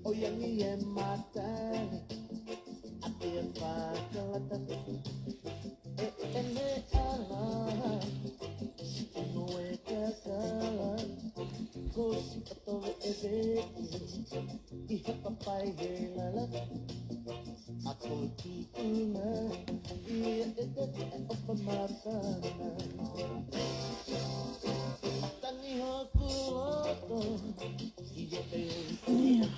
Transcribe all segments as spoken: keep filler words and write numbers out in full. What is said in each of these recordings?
ʻOiauē, mātani, ʻa e fakalata. ʻE, ʻe ne ala, siʻi mo e kakala, ko siʻi ʻoto e veʻe, ʻi he papai he lala. ʻA ko e tuʻunga, ʻi he ʻe te ʻofa māfana. Tangi hoku loto, ʻi he ʻe. ʻIa.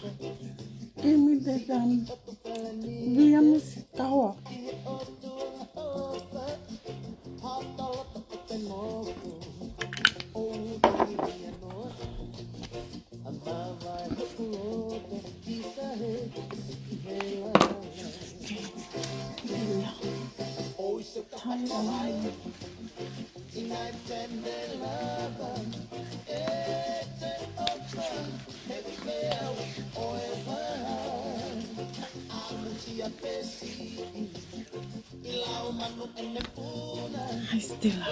Give me the gun. Williams Tower. Hi, Stella.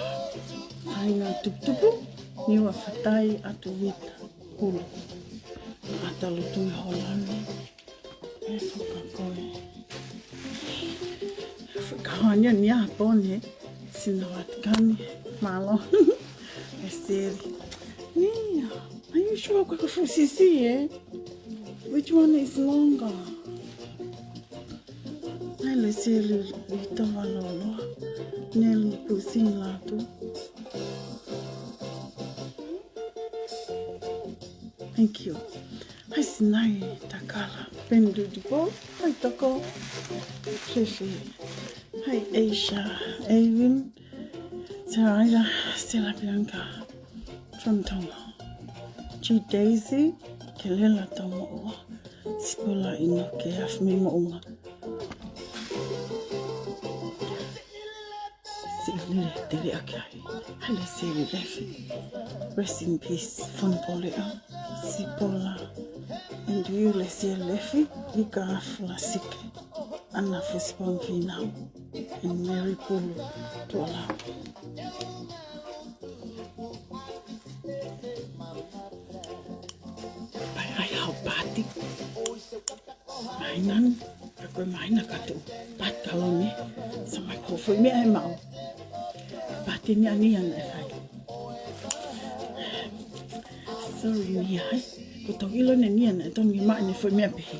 Hi, ngā tuputupu. Niua fatai atu vita. Hulu. Ata lutu i Holani. E fakakoe. Fakahania ni a pone. Sina Vatikani. Mālō. E seri. Nia. Are you sure ko e fuʻu sisi, eh? Which one is longer? Ai le seli i tava loloa. Neli pusi latu. Thank you. Hai Sinai, Takala, Pendudupo, hai Toko, Fifi, hai Asia, Avin, Saraira, Stella Bianca, from Tonga, G Daisy, Kelela Tomoua, Sipola Inoke, Afmi Mounga, Sili Tele Akai, Hale Sili Lefi, rest in peace, Fonpoleʻo, Sipola, and you, Lesia Lefi, Ika Fulasike, Ana Fusipon Finau, and Mary Pulu Tuala. Bye, I hope party. Māhina, ka ko e māhina ka tuʻu. Pat kalongi, sa mai ko foʻi meʻa ʻe maʻu. Pat ini ani ana e fai. Sorry, Nia, hai. Ko tau ʻilo ne Nia naʻe tonu ke maʻu ne foʻi meʻa pehē.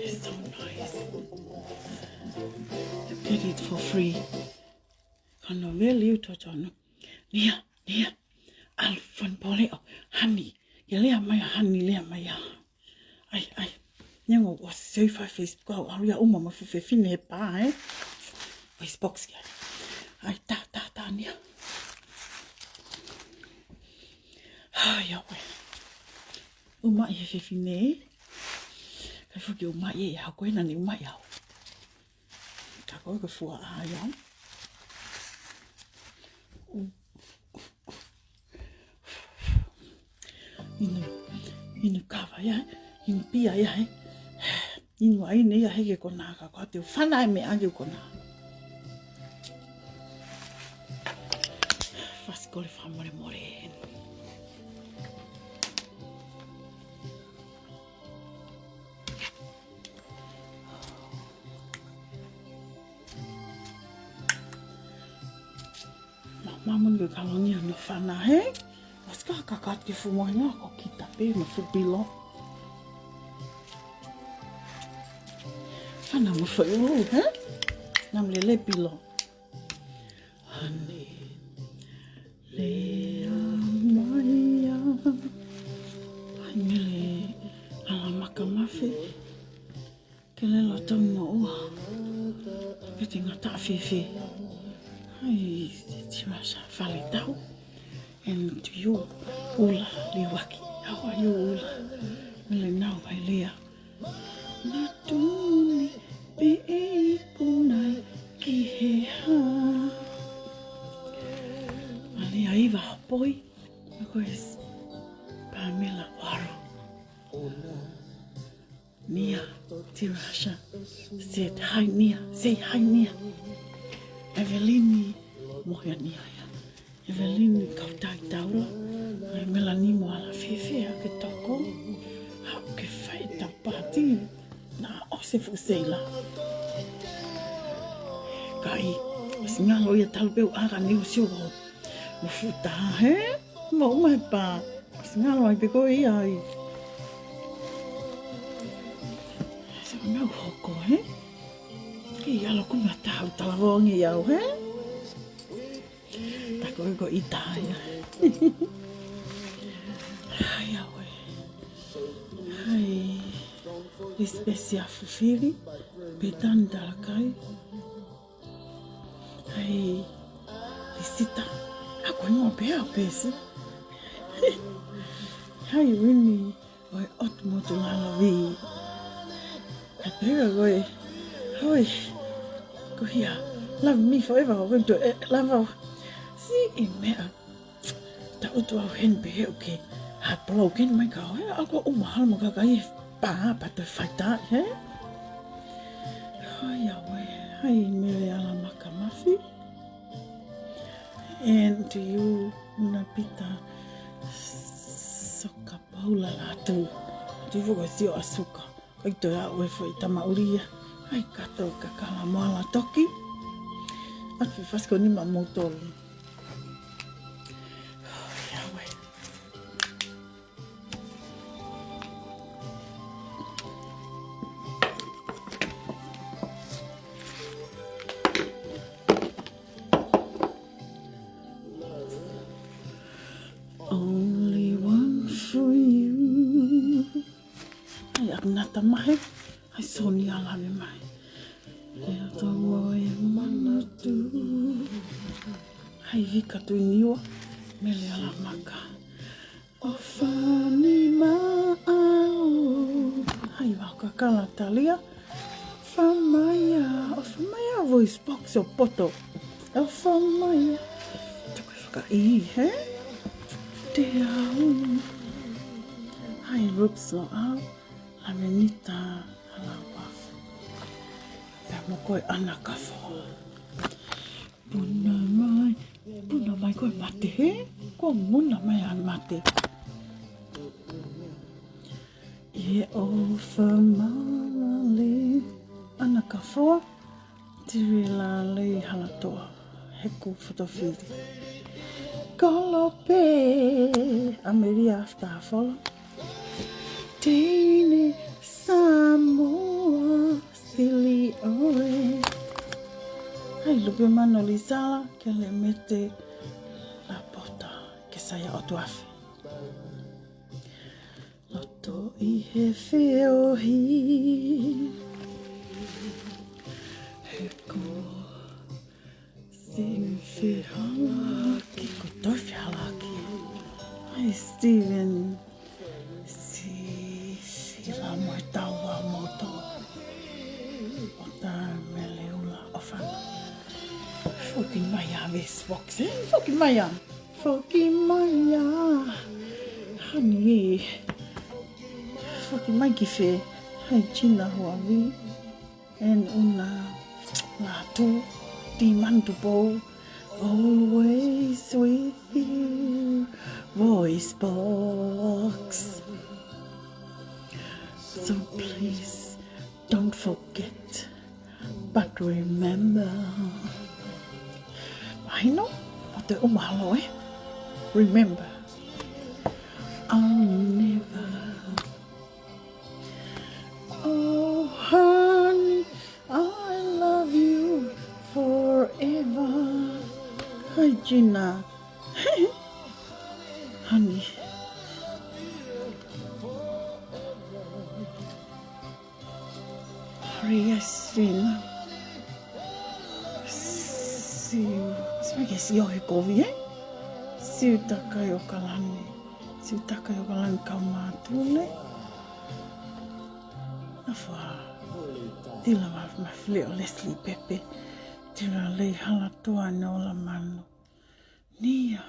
It's so nice. You get it for free. Kano veli u totonu. Nia, Nia. ʻAlu Fonpoleʻo. Hani. Ia lea mai a Hani, lea mai a. Ai, ai. Neongo ʻosi seʻi fai Facebook au, ʻalu ia uma mo e fuʻu fefine he pā, eh? ʻOi, box kia. Ai, tā, tā, tā, Nia. Ai, au e. Uma ʻi he fefine. Kai fuki uma ʻi he hako ena ni uma ʻi au. Ka ko e fua ai au. Inu, inu kava ia, inu pia ia, he. Inu ai nei ia he ke kona ka ko te fana e meʻa ke kona. Fasikole fakamolemole. Ma, ma mun ke kalongi ano fana, he? Aska kakat ke fumo hina ko kita pe ma fu pilo. Fana mo fai ulu, he? Nam lele pilo. Lea mai ia. ʻAi Mele Alamaka Mafi. Ke lelo tau mo ua. Pete ngata fifi. ʻAi Tirasa Faletau. And to you, Ula Liuaki. How are you, Ula? Mele Nau ʻAilea. Natuni pe ʻe ikunaʻi ki he hā. Malia Iva Hopoi. Of course, Pamela Waro. Nia, Tirasha. Said hi, Nia. Say hi, Nia. Evelini Moheania. Evelini Kautaitaula. ʻAi Melanie Moala Fiefia ke toko. Haʻu ke fai ʻetau pāti. Naʻa ʻosi e fuʻu seila. Kai, ʻosi ngalo ia talu pē ʻoku ʻaka ni ʻosi ʻo. ʻO futa, he? Mo uma e pā. ʻOsi ngalo ai pē ko ia ai. Sa nau hoko, he? Kei ʻalu ko na tau talavongi au, he? Ta ko ko ʻita ia. Hai au ē. Hai. Lisipesi a Fufili. Petan Talakai. Hai. Lisita. Ako ingo pea pesi. Hai Wini. ʻOi, ʻotu motu lalo vi. Ka pega koe. Hoi. Ko hia. Love me forever. Ko tu e lava. Si i mea. Ta utu au hen pe he uke. Heartbroken mai ka o. He ako uma hal mo ka kai. Pa, pa te faita, he? Hai au ē. Hai Mele Alamaka Mafi. And to you, Napita Soka Paula Latu. Tuvo ko sio asuka. Kai toe aʻu e foʻi tama ulia. Hai kato kakala moala toki. Atu fasi ko nima moutolu. Hai au ē. Only one for you. Hai, ak nata mahe. Hai, Soni ala me mai. E tomo e manatu. Hai, Vika Tuiniua. Mele Alamaka. ʻOfa ni maʻau. Hai, vau kakala talia. ʻOfa mai ia, ʻofa mai ia voice box ʻo poto. ʻOfa mai ia. Tuku e fakaʻi, he? Te au. Hai, Rups Loʻau. Lamenita Halauafu. Pea mo koe Ana Kafoa. Puna mai, puna mai ko e mate, he? Ko muna mai ʻa e mate. ʻI he ʻofa mālale, Ana Kafoa, Tiri Lale Halatoa, Heku Fotofili. Kolope, ʻAmelia After Hafolo. Teine Samoa sili ʻoe. Hai Lupe Mano Lisala, Kelemete Lapota, Kesaia ʻOtuafe. Loto ʻi he feohi. He ko Simi Fehalaki, ko Toi Fehalaki. Hai Steven. Si, sila mo e tau a moto. ʻOta Meleula ʻOfana. Foki mai ā West Fox, eh? Foki mai ā. Foki mai ā. Hani. Foki mai ki fē. Hai Gina Huavi. And Una Latu, Timan Tupou, always with you, voice box. So please don't forget, but remember. Mahino, ʻoku te ʻuma holo, eh? Remember, I'll never Oh, honey, I love you forever. Hi, Gina. Honey. Hurry, yes, Gina. Siu. Sipaki siu he kovi, eh? Siutaka ʻIokalani. Siutaka ʻIokalani kau mātule. Afua. Tila ma, ma fili ʻo Leslie Pepe. Tila lei hala tua ne ola manu. Nia.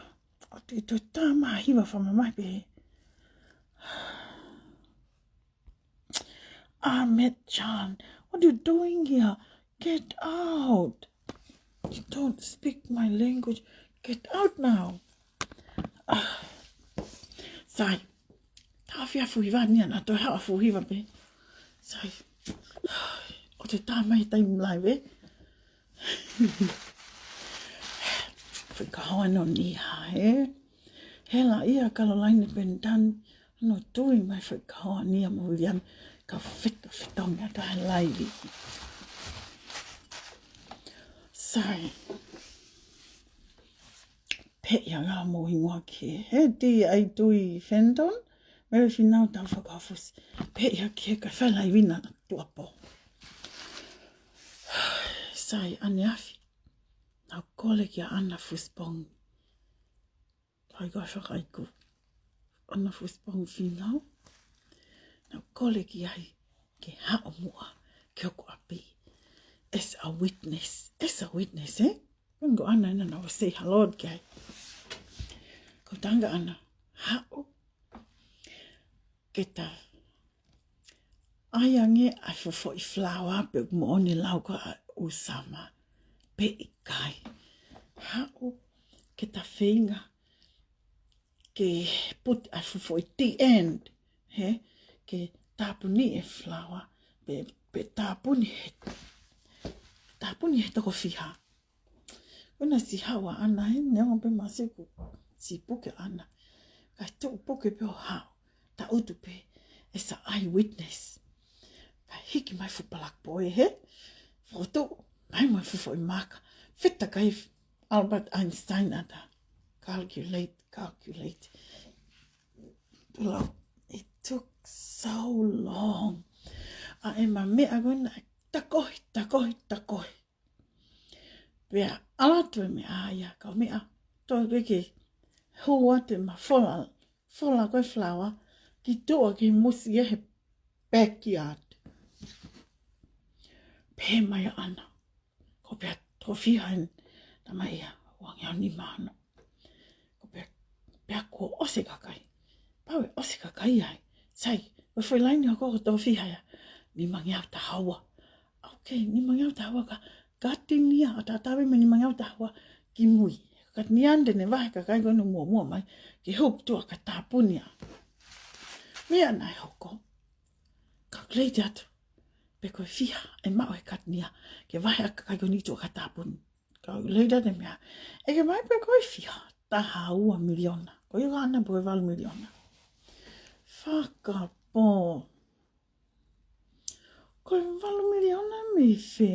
ʻOtu ʻi to tā mā hiva fa mamahi pē. Ahmed Chan, what are you doing here? Get out. You don't speak my language. Get out now. Ah. Sai. Tā fia fuhiva ni ana, to ha fuhiva pē. Sai. ʻOtu tā mai taimi live, eh? Fika hoa no ni ha, eh? Hela ia Caroline Pendan, no tui mai fika hoa ni a mo William, ka fika fika mi ata live. Sai. Pea ia ngā mo hingoa ke, he ti ai tui Fenton, Mary Finau tau fakafusi. Pea ia ke ka fai live na tuapo. Sai ʻaneafi. Nau kole kia Ana Fusipong. Kai kai fakaiku. Ana Fusipong Finau. Nau kole ki ai ke haʻo muʻa ki hoku ʻapi. As a witness. As a witness, eh? Ko Ana ena nau say hello ki ai. Ko tanga Ana. Haʻo. Ke ta ʻai ange ʻa e fuʻu foʻi flower pe moʻoni lau ko ā ʻū sama pe ʻikai. Haʻu ke ta feinga ke put ʻa e fuʻu foʻi the end, he, ke tāpuni e flower pe, pe tāpuni he, tāpuni he toko fiha. Ko ena si haʻu ʻa Ana he, neongo pē masiku si puke Ana. Ka tuʻu puke pē ʻo haʻu, ta utu pē, as a eyewitness. Ka hiki mai fuʻu palak poe he, fotu, mai mai fuʻu foʻi maka. Fetakai Albert Einstein ʻata. Calculate, calculate. Pulau, it took so long. ʻA e ma meʻa ko ena, takohi, takohi, takohi. Pea ʻalu atu e meʻa ia, kau meʻa, toe pē ke hū atu e ma fola, fola ko e flower, ki tuʻa ki musi ia he backyard. Pehē mai ʻa Ana, ko pea toko fiha ena, tā mai ia, ua ngeau nima ono. Ko pea, pea kuo ʻosi e kakai. Pau ʻe ʻosi e kakai ai. Sai, ko e foʻi laine hoko ko toko fiha ia. Nimangeau taha ua. Okay, nimangeau taha ua ka, katini ia, ʻa tātave me nimangeau taha ua ki mui. Katini ʻa ʻene vahe kakai ko ena muʻomuʻa mai, ke hū ki tuʻa ka tāpuni ia. Meʻa naʻe hoko. Calculate atu. Pe ko e fiha, ʻe maʻu he katini ia, ke vahe ʻa e kakai ko eni ki tuʻa ka tāpuni. Calculate atu e meʻa. ʻEke mai pe ko e fiha, taha ua miliona. Ko ia ko Ana pe ko e valu miliona. Fakapō. Ko e valu miliona mei fē?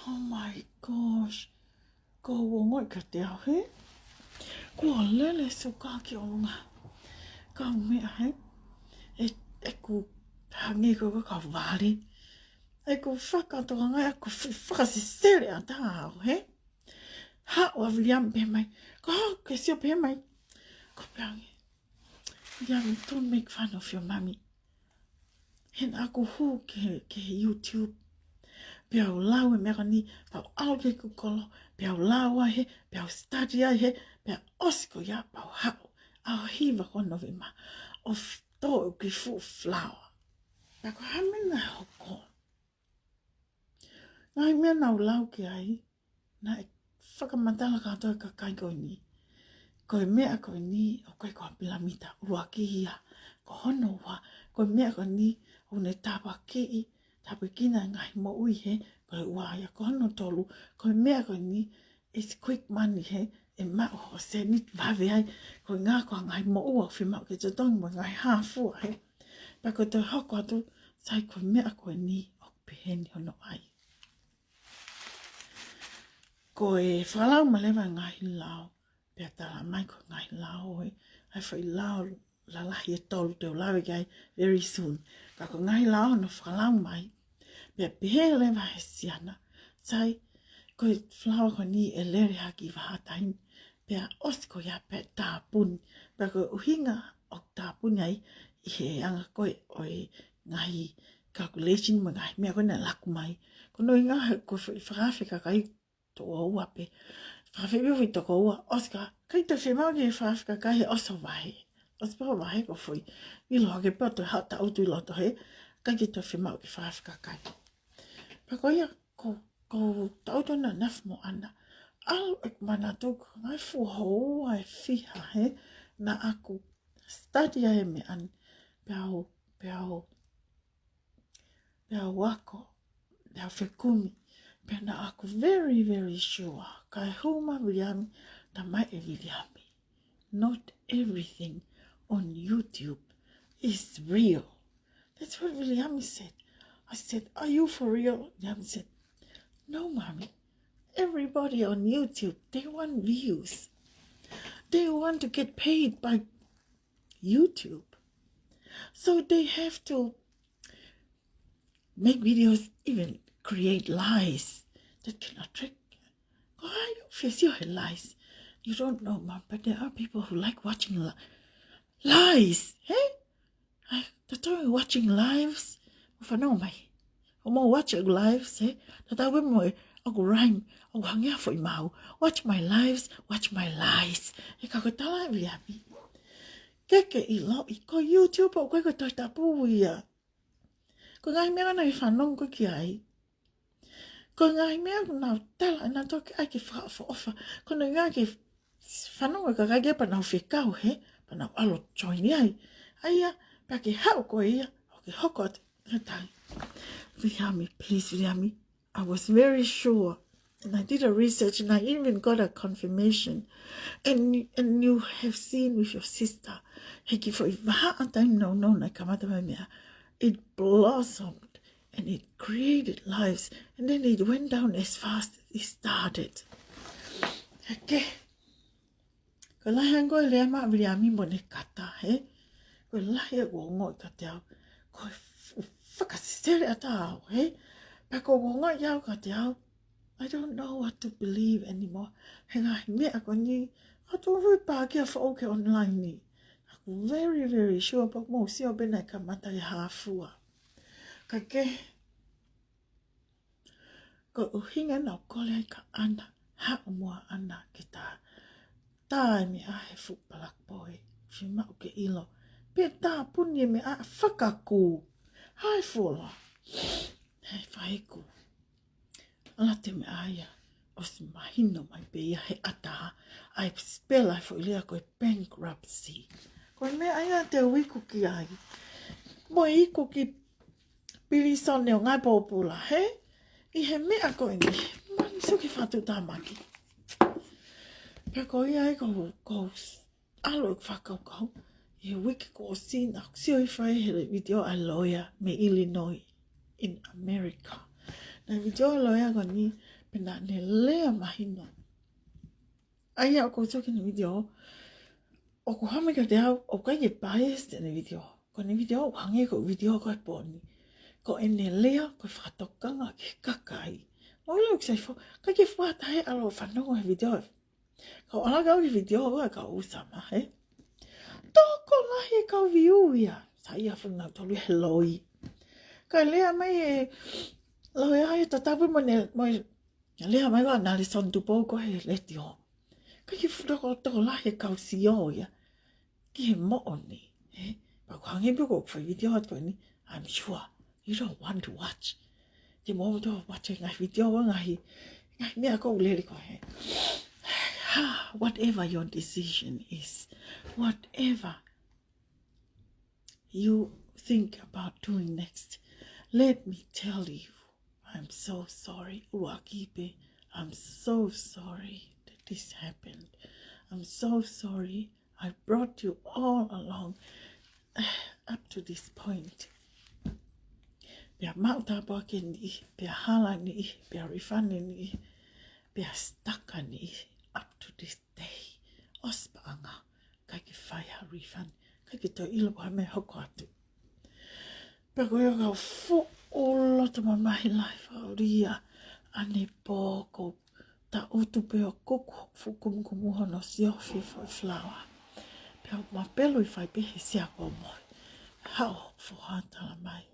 Oh my gosh. Ko u ongoʻi kiate au he. Kuo lele suka ki ʻolunga. Kau meʻa he. ʻE, ʻeku hangē ko ka kau vale. ʻEku fakatokangaʻi ʻeku fu-, fakasesele ʻa taha au he. Haʻu ʻa William pehē mai. Ko haʻu ke sio pehē mai. Ko pehē ange. William, don't make fun of your mommy. He naʻa ku hū ki he, ki he YouTube. Pea u lau e meʻa ko eni, pea u ʻalu ki heʻeku kolo, pea u lau ai he, pea u study ai he, pea ʻosi ko ia, pea u haʻu, ʻaho hiva ko Novema, ʻo f-, tō ʻeku kiʻi fuʻu flower. Pea ko e hā e meʻa naʻe hoko. Ngaahi meʻa naʻa ku lau ki ai, naʻe fakamatala kātoa e kakai ko eni. Ko e meʻa ko eni, ʻoku ʻikai ko ha pilamita, ʻuluaki ia. Ko hono ua, ko e meʻa ko eni, ʻoku ne tāpuakiʻi, tāpuekina e ngaahi moʻui he, ko e ua ia. Ko hono tolu, ko e meʻa ko eni, it's quick money he, ʻe maʻu ho sēniti vave ai, ko e ʻuhinga ko e ngaahi moʻua ʻoku fiemaʻu ke totongi mo e ngaahi hā fua he. Pea ko e toe hoko atu, sai ko e meʻa ko eni, ʻoku pehē ni hono ʻai. ko e fakalaumālie leva e ngaahi lao, pea tala mai ko e ngaahi lao ē, ʻa e foʻi lao lalahi ʻe tolu te u lave ki ai very soon. Ka ko e ngaahi lao naʻe fakalaumālie. Pea pehē leva ʻe he siana, sai, ko e falaoa ko eni ʻe lele hake ʻi vahaʻa taimi, pea ʻosi ko ia pea tāpuni. Pea ko e ʻuhinga ʻoku tāpuni ai ʻi he anga ko ē ʻo e ngaahi calculation mo e ngaahi meʻa ko ē naʻe laku mai. Ko hono ʻuhinga he ko e foʻi fakaafe kakai toko ua pē. Fakaafe pē foʻi toko ua, ʻosi ka, ʻikai toe fiemaʻu ke fakaafe kakai he ʻosi hoʻo vahe. ʻOsi pē hoʻo vahe ko e foʻi ʻilo hake pē ʻo toe haʻu ʻo tangutu ʻi loto hē, ʻikai ke toe fiemaʻu ke fakaafe kakai. Pea ko ia, ko, ko tangutu ʻa Nafu mo ʻAna. ʻAlu ʻeku manatu ko e ngaahi fuʻu houa ʻe fiha hē, naʻa ku study ai e meʻa ni, pea u, pea u, pea u ako, pea u fekumi, pea naʻa ku very, very sure. Kae hū mai Viliami, talamai ʻe Viliami, not everything on YouTube is real. That's what Viliami said. I said, "Are you for real?" Viliami said, "No, Mommy. Everybody on YouTube, they want views. They want to get paid by YouTube. So they have to make videos, even create lies that can attract." Why you face your lies? You don't know, Mom, but there are people who like watching li-, lies, eh? Ai, tatau e watching lives, ʻo fanongo mai. ʻO mou watch ʻeku lives, eh? Tatau pē mo ʻeku rhyme, ʻoku hangē ha foʻi mau. Watch my lives, watch my lies. Ē, ka ko e tala ʻe Viliami, ke ke ʻiloʻi, ko YouTube ʻoku ʻikai ko e Tohi Tapu ia. Ko e ngaahi meʻa naʻe fanongo koe ki ai, ko e ngaahi meʻa ʻoku nau tala, naʻa toki ʻai ke fakaʻofoʻofa. Ko hono ʻuhinga ke fanongo e kakai ki ai pea nau fekau hē, pea nau ʻalu ʻo join ai. ʻA ia, pea ke haʻu koe ia, ʻo ke hoko atu he taimi. Viliami, please, Viliami. I was very sure. And I did a research and I even got a confirmation. And, and you have seen with your sister. He kiʻi foʻi vahaʻa taimi nounou naʻe kamata mai e meʻa, it blossomed and it created lives. And then it went down as fast as it started. Okay. Ko e lahi ange ko e lea mai ʻa Viliami mo ʻene kata, hē? Ko e lahi ʻeku ongoʻi kiate au ko e f-, fakasesele ʻatā au, hē? Pea ko e ongoʻi au kiate au, I don't know what to believe anymore. He ngaahi meʻa ko eni, ʻoku ou tui pākia foʻou ki he online ni. ʻOku very, very sure pea ʻoku mou sio pē naʻe kamata ʻi Hāfua. Ka ke, ko e ʻuhinga naʻa ku kole ai kia ʻAna, haʻu mo ʻAna ke ta tā e meʻa he fuʻu palakpoe, fiemaʻu ke ʻilo. Pea tāpuni e meʻa fakakū. Hai fola. Hai faikū. ʻAlu atu e meʻa ia, ʻosi mahino mai pē ia he ʻatā, ʻa e spell ʻa e foʻi lea ko e bankruptcy. Ko e meʻa ia te u iku ki ai. Mo iku ki pilīsone ʻo ngaahi pōpula, hē? ʻI he meʻa ko eni, mani sio ki he fakatuʻutāmaki. Pea ko ia ai ko, ko s-, ʻalu ʻeku fakakaukau. ʻI he uike kuo ʻosi naʻa ku sio hifo ai he vitiō ʻa e loea mei Illinois in America. Naʻe vitiō e loea ko eni, pea naʻa ne lea mahino. ʻA ia ʻoku ou sio ki heʻene vitiō, ʻoku hā mai kiate au, ʻoku ʻikai ke bias ʻene vitiō. Ko ʻene vitiō, ʻoku hangē ko e vitiō ko e pō ni. Ko ʻene lea, ko e fakatokanga ki he kakai. Mou ʻilo ʻeku sio hifo, ʻikai ke fuata he ʻalu ʻo fanongo he vitiō. Kau ʻalu kau ki he vitiō ko ē ʻa e kau ʻū sama, hē? Tokolahi e kau view ia. Saiʻia foki nautolu ia he loi. Ka lea mai e loea ia, tatau pē mo ʻene, mo e lea mai ko ē ʻa Nalesoni Tupou ko ē he letiō. ʻIkai ke fuʻu toko, tokolahi e kau sio ia ki he moʻoni, hē? Pea ʻoku hangē pē ko e fai vitiō atu ko eni, I'm sure you don't want to watch. Te mou toe watch e ngaahi vitiō, ngaahi, ngaahi meʻa ʻoku lele ko ē hē. Whatever your decision is, whatever you think about doing next, let me tell you, I'm so sorry. ʻUluaki pē, I'm so sorry that this happened. I'm so sorry I brought you all along up to this point. Pea maʻu tāpuaki e niʻihi, pea hala e niʻihi, pea refund e niʻihi. Pea stuck ʻa e niʻihi up to this day. ʻOsi paʻanga, ʻikai ke fai ha refund, ʻikai ke toe ʻilo ko e hā e meʻa hoko atu. Pea ko ia kau fuʻu loto mamahi lahi fakaʻulia ʻanepō, ko e taʻutu pē ʻo kuku hoku fuʻu kumukumu hono siofi foʻi falaoa. Pea u mapelu ʻi fai pē he sea ko mohe. Haʻu hoku foha talamai,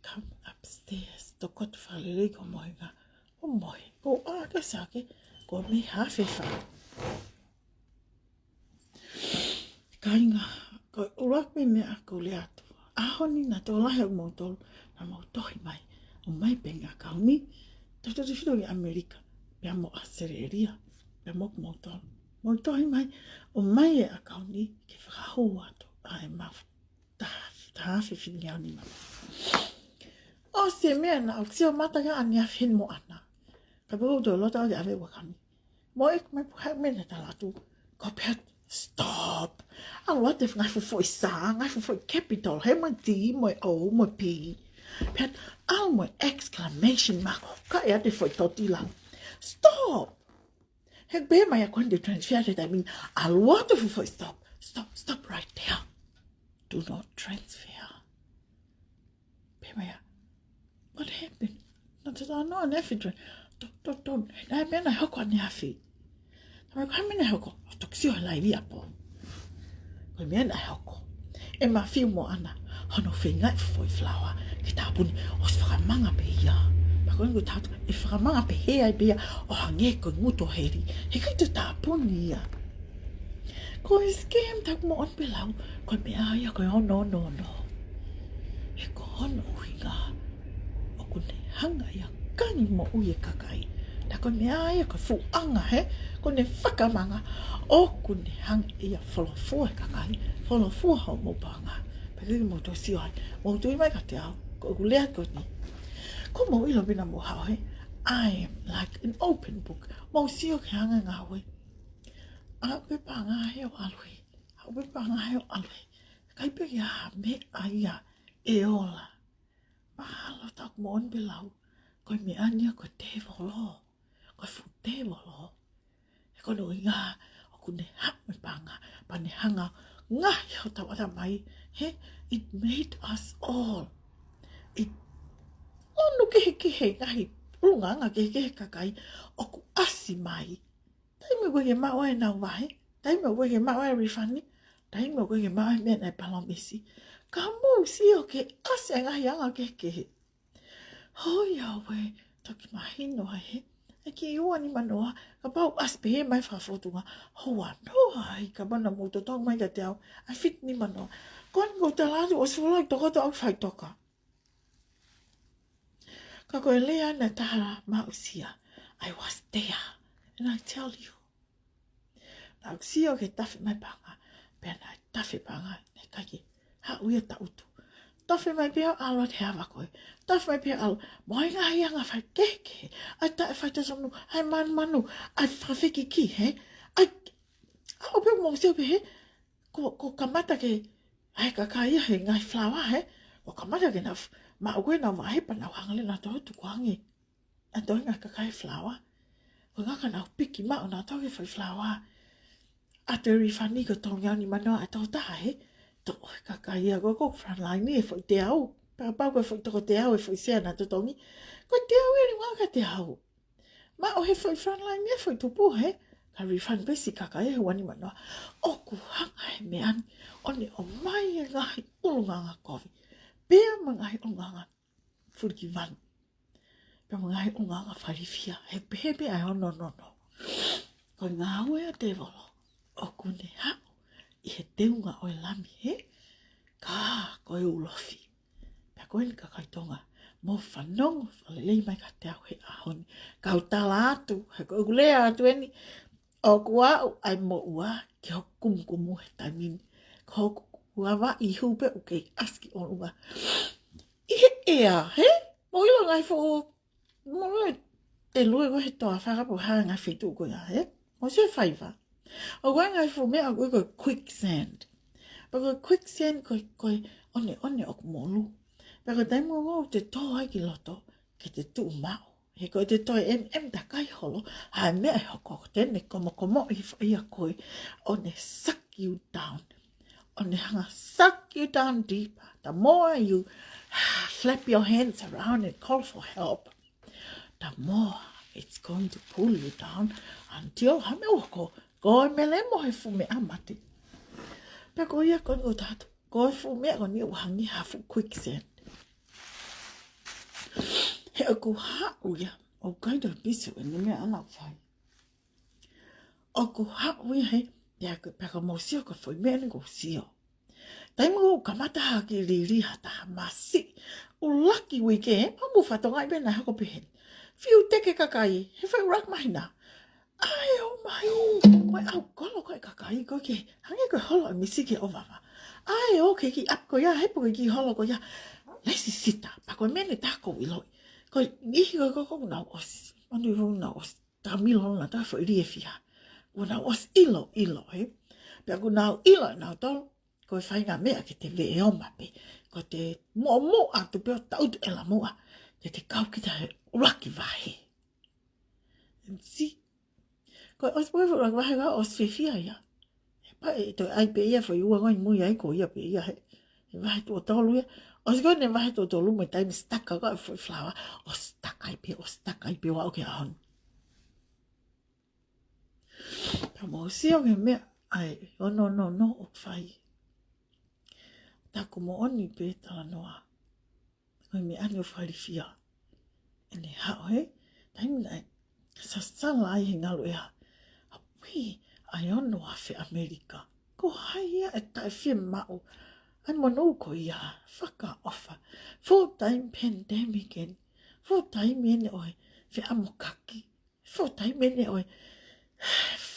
"Come upstairs, tokoto fakalelei ko mohenga." ʻO mohe. Ko ʻā ke sake, ko e meʻa hā fefa. Kāinga, ko e ʻuluaki meʻa ʻoku ou lea atu. ʻAho ni naʻa tokolahi ʻamoutolu, naʻa mou tohi mai. ʻOmai pē ʻa e ʻakauni, tautefito ki ʻAmelika, pea mo ʻAositelēlia, pea mo kimoutolu. Mou tohi mai, ʻomai e ʻakauni, ke fakahū atu ʻa e mafu. Taha, taha afe fefine ngeau nima. ʻOsi e meʻa naʻa ku sio mata ki ai ʻaneafi heni mo ʻAna. Ka pea u toe loto au ke ʻave ʻa e ʻakauni. Mo e, mo e puha me na tala atu. Ko pea, stop. ʻAlu atu e ngaahi fuʻu foʻi sā, ngaahi fuʻu foʻi capital, he mo e T, mo e O, mo e P. Pea, ʻalu mo e exclamation mark, ka e ate foʻi totila. Stop. He pehē mai ʻa e ko eni te transfer he taimi ni. ʻAlu atu e fuʻu foʻi stop. Stop, stop right there. Do not transfer. Pehē mai ʻa, "What happened?" Naʻa te tala noa ne fitwe. Don't, don't, don't. Naʻe meʻa naʻe hoko ʻaneafi. Talamai ko e hā e meʻa naʻe hoko? ʻO toki sio he laivi ʻapo. Ko e meʻa naʻe hoko, ʻe Mafiu mo ʻAna hono feingaʻi foʻi falaoa ke tāpuni, ʻosi fakamanga pē ia. Pea ko eni ko e tala atu, ʻe fakamanga pē he ai pē ia ʻo hangē ko e ngutu ʻo heli. Heʻikai toe tāpuni ia. Ko e scam, taku moʻoni pē lau, ko e meʻa ia ko e ono ono ono. He ko hono ʻuhinga, ʻoku ne hanga ia ʻo kangi moʻui e kakai. Naʻa ko e meʻa ia ko e fuʻu anga he, ko ʻene fakamanga, ʻoku ne hanga ia ʻo folofua e kakai, folofua hoʻomou paʻanga. Pea ke mou toe sio ai, mou tui mai kiate au, ko ʻeku lea ko eni. Ko mou ʻilo pē naʻa mou haʻu he, I am like an open book. Mou sio ki he anga e ngāue. Aʻu pē paʻanga he ʻo ʻalu he. Aʻu pē paʻanga he ʻo ʻalu he. ʻIkai pē ke ʻi ai ha meʻa ia ʻe ola. Mahalo taku moʻoni pē lau, ko e meʻa ni ia ko e tēvolo. Ko e fuʻu tēvolo. He ko hono ʻuhinga, ʻoku ne haʻu mo e paʻanga, pea ne hanga ʻo ngaohi hotau ʻatamai. He, it made us all. It, ʻo ʻunu kehekehe, ngaahi ʻulungaanga kehekehe kakai ʻoku ʻasi mai. Taimi ʻoku ʻikai ke maʻu ai ʻenau vahe, taimi ʻoku ʻikai ke maʻu ai e refund, taimi ʻoku ʻikai ke maʻu ai e meʻa naʻe palōmesi. Ka mou sio ki he ʻasi e ngaahi anga kehekehe. Hoi au ē, toki mahino ai he, ʻe kiʻi ua nima noa, kapau ʻasi pē he mai fakafōtunga, houa noa ai, kapau naʻa mou totongi mai kiate au, ʻa e fitu nima noa. Ko eni ʻoku ou tala atu, ʻosi fuoloa e tokoto ʻoku faʻitoka. Ka ko e lea naʻe tala mai ʻe Sia, I was there, and I tell you. Naʻa ku sio ki he tafe mai paʻanga, pea naʻe tafe paʻanga, naʻe ʻikai ke haʻu ia ʻo taʻutu. Tafe mai pea ʻalu atu he ava ko ē. Tafe mai pea ʻalu, mo e ngaahi anga faikehekehe, ʻa e taʻefaitotonu, ʻa e manumanu, ʻa e fakafekiki he, ʻa e, ʻalu pē mou sio pē he, ko, ko e kamata ke, ʻa e kakai ia he ngaahi falaoa he, ko e kamata ke na f-, maʻu ko ē ʻenau vahe pea nau hanga leva ʻo nau toe tukuange. ʻA e toenga kakai falaoa. Ko e ngaahi ka nau piki maʻu ʻo nau toe foʻi falaoa. ʻA e refund ko e tolu ngeau nima noa ʻa e tokotaha he. Toʻo he kakai ia ko e ko e frontline ʻe foʻi teau. Pea kapau ko e foʻi toko teau e foʻi sea naʻa totongi. Ko e teau ʻe lima ka teau. Maʻu he foʻi frontline ʻe foʻi tupu he. Ka refund pē siʻi kakai ʻe ua nima noa. ʻOku hanga he meʻa ni ʻo ne ʻomai e ngaahi ʻulungaanga kovi. Pea mo e ngaahi ʻulungaanga fulikivanu. Pea mo e ngaahi ʻulungaanga fakailifia, he pehē pē ʻa e ono ono ono. Ko e ngāue ʻa e tēvolo, ʻoku ne haʻu ʻi he teunga ʻo e lami he, ka ko e ulofi. Pea ko eni kakai Tonga, mou fanongo fakalelei mai kiate au he ʻaho ni. Kau tala atu, he ko ʻeku lea atu eni, ʻoku aʻu ʻa e moʻua ki hoku kumukumu he taimi ni. Ko hoku kuava ʻi hupe ʻoku kei ʻasi ki ʻolunga. ʻI he ʻea, he? Mou ʻilo ngaahi fuʻu, mou ʻilo e lue ko ē he toafa ka ʻoku hā ngaahi feituʻu ko ia, he? Mou sio he faiva. ʻOku ʻi ai ngaahi fuʻu meʻa ʻoku ui ko e quicksand. Pea ko e quicksand ko e, ko e ʻoneʻone ʻoku molu. Pea ko e taimi ʻoku te tō ai ki loto, ke te tuʻu maʻu. He ko e te toe em em takai holo, ʻa e meʻa ʻe hoko, te ne komokomoʻi faʻia koe, ʻo ne suck you down. ʻO ne hanga suck you down deeper. The more you flap your hands around and call for help, the more it's going to pull you down until hame oko, ko e melemo he fuʻu meʻa mate. Pea ko ia ko eni ʻoku tau, ko e fuʻu meʻa ko eni ʻoku hangē ha fuʻu quicksand. He ʻoku haʻu ia, ʻoku ʻikai toe pisi ʻene meʻa ʻaʻana ʻoku fai. ʻOku haʻu ia he, pea ko, pea ko mou sio ko e foʻi meʻa ni ʻoku ou sio. Taimi ʻoku kamata hake lili ha taha masiʻi ʻuluaki uike, he pea mou fakatokangaʻi pē naʻe hoko pehē ni. Fiu teke kakai, he fai ʻuluaki māhina. ʻAi ō mai, mai ʻau kolo ko e kakai ko ē ke, hangē ko e holo ʻa e misi ke ʻovava. ʻAi ō ke ki ʻapi ko ia, he pē ko e kiʻi holo ko ia. Lēsisita, pea ko e meʻa ʻe taha ʻoku ou ʻiloʻi. Ko e niʻihi ko ē ʻoku nau ʻosi. Manu ʻoku nau ʻosi. Takamilo na ta fo iri e fia. ʻOku nau ʻosi ʻilo, ʻilo, he. Pea ʻoku nau ʻilo ʻe nautolu, ko e faʻahinga meʻa ke te veʻe ʻo mape. Ko e te moʻomoʻa atu pē ʻo taʻutu ʻe lamoa. Te te kau kita he ʻuluaki vahe. And see? Ko e ʻosi pē ʻuluaki vahe ka ʻosi fiefia ia. He pea ʻe toe ʻai pē ia foʻi ua ko ē ʻi mui ai ko ia pē ia he. He vahe tuʻo tolu ia. ʻOsi ko ē ʻene vahe tuʻo tolu mo e taimi stuck ko ē foʻi flower. ʻO stuck ai pē, ʻo stuck ai pē ʻo aʻu ki he ʻaho ni. Pea mou sio ki he meʻa, ʻai, ʻo no, no, no, ʻoku fai. Taku moʻoni pē talanoa. Ko e meʻa ni ʻoku fai lifia. ʻEne haʻu he, taimi naʻe, sasala ai he ngalu ʻe ha. ʻApē, ʻa e ono afe ʻAmelika. Ko hai ia ʻe taʻefiemaʻu. ʻAi mono ko ia, fakaʻofa. Full time pandemic eni. Full time eni ʻo e feʻamokaki. Full time eni ʻo e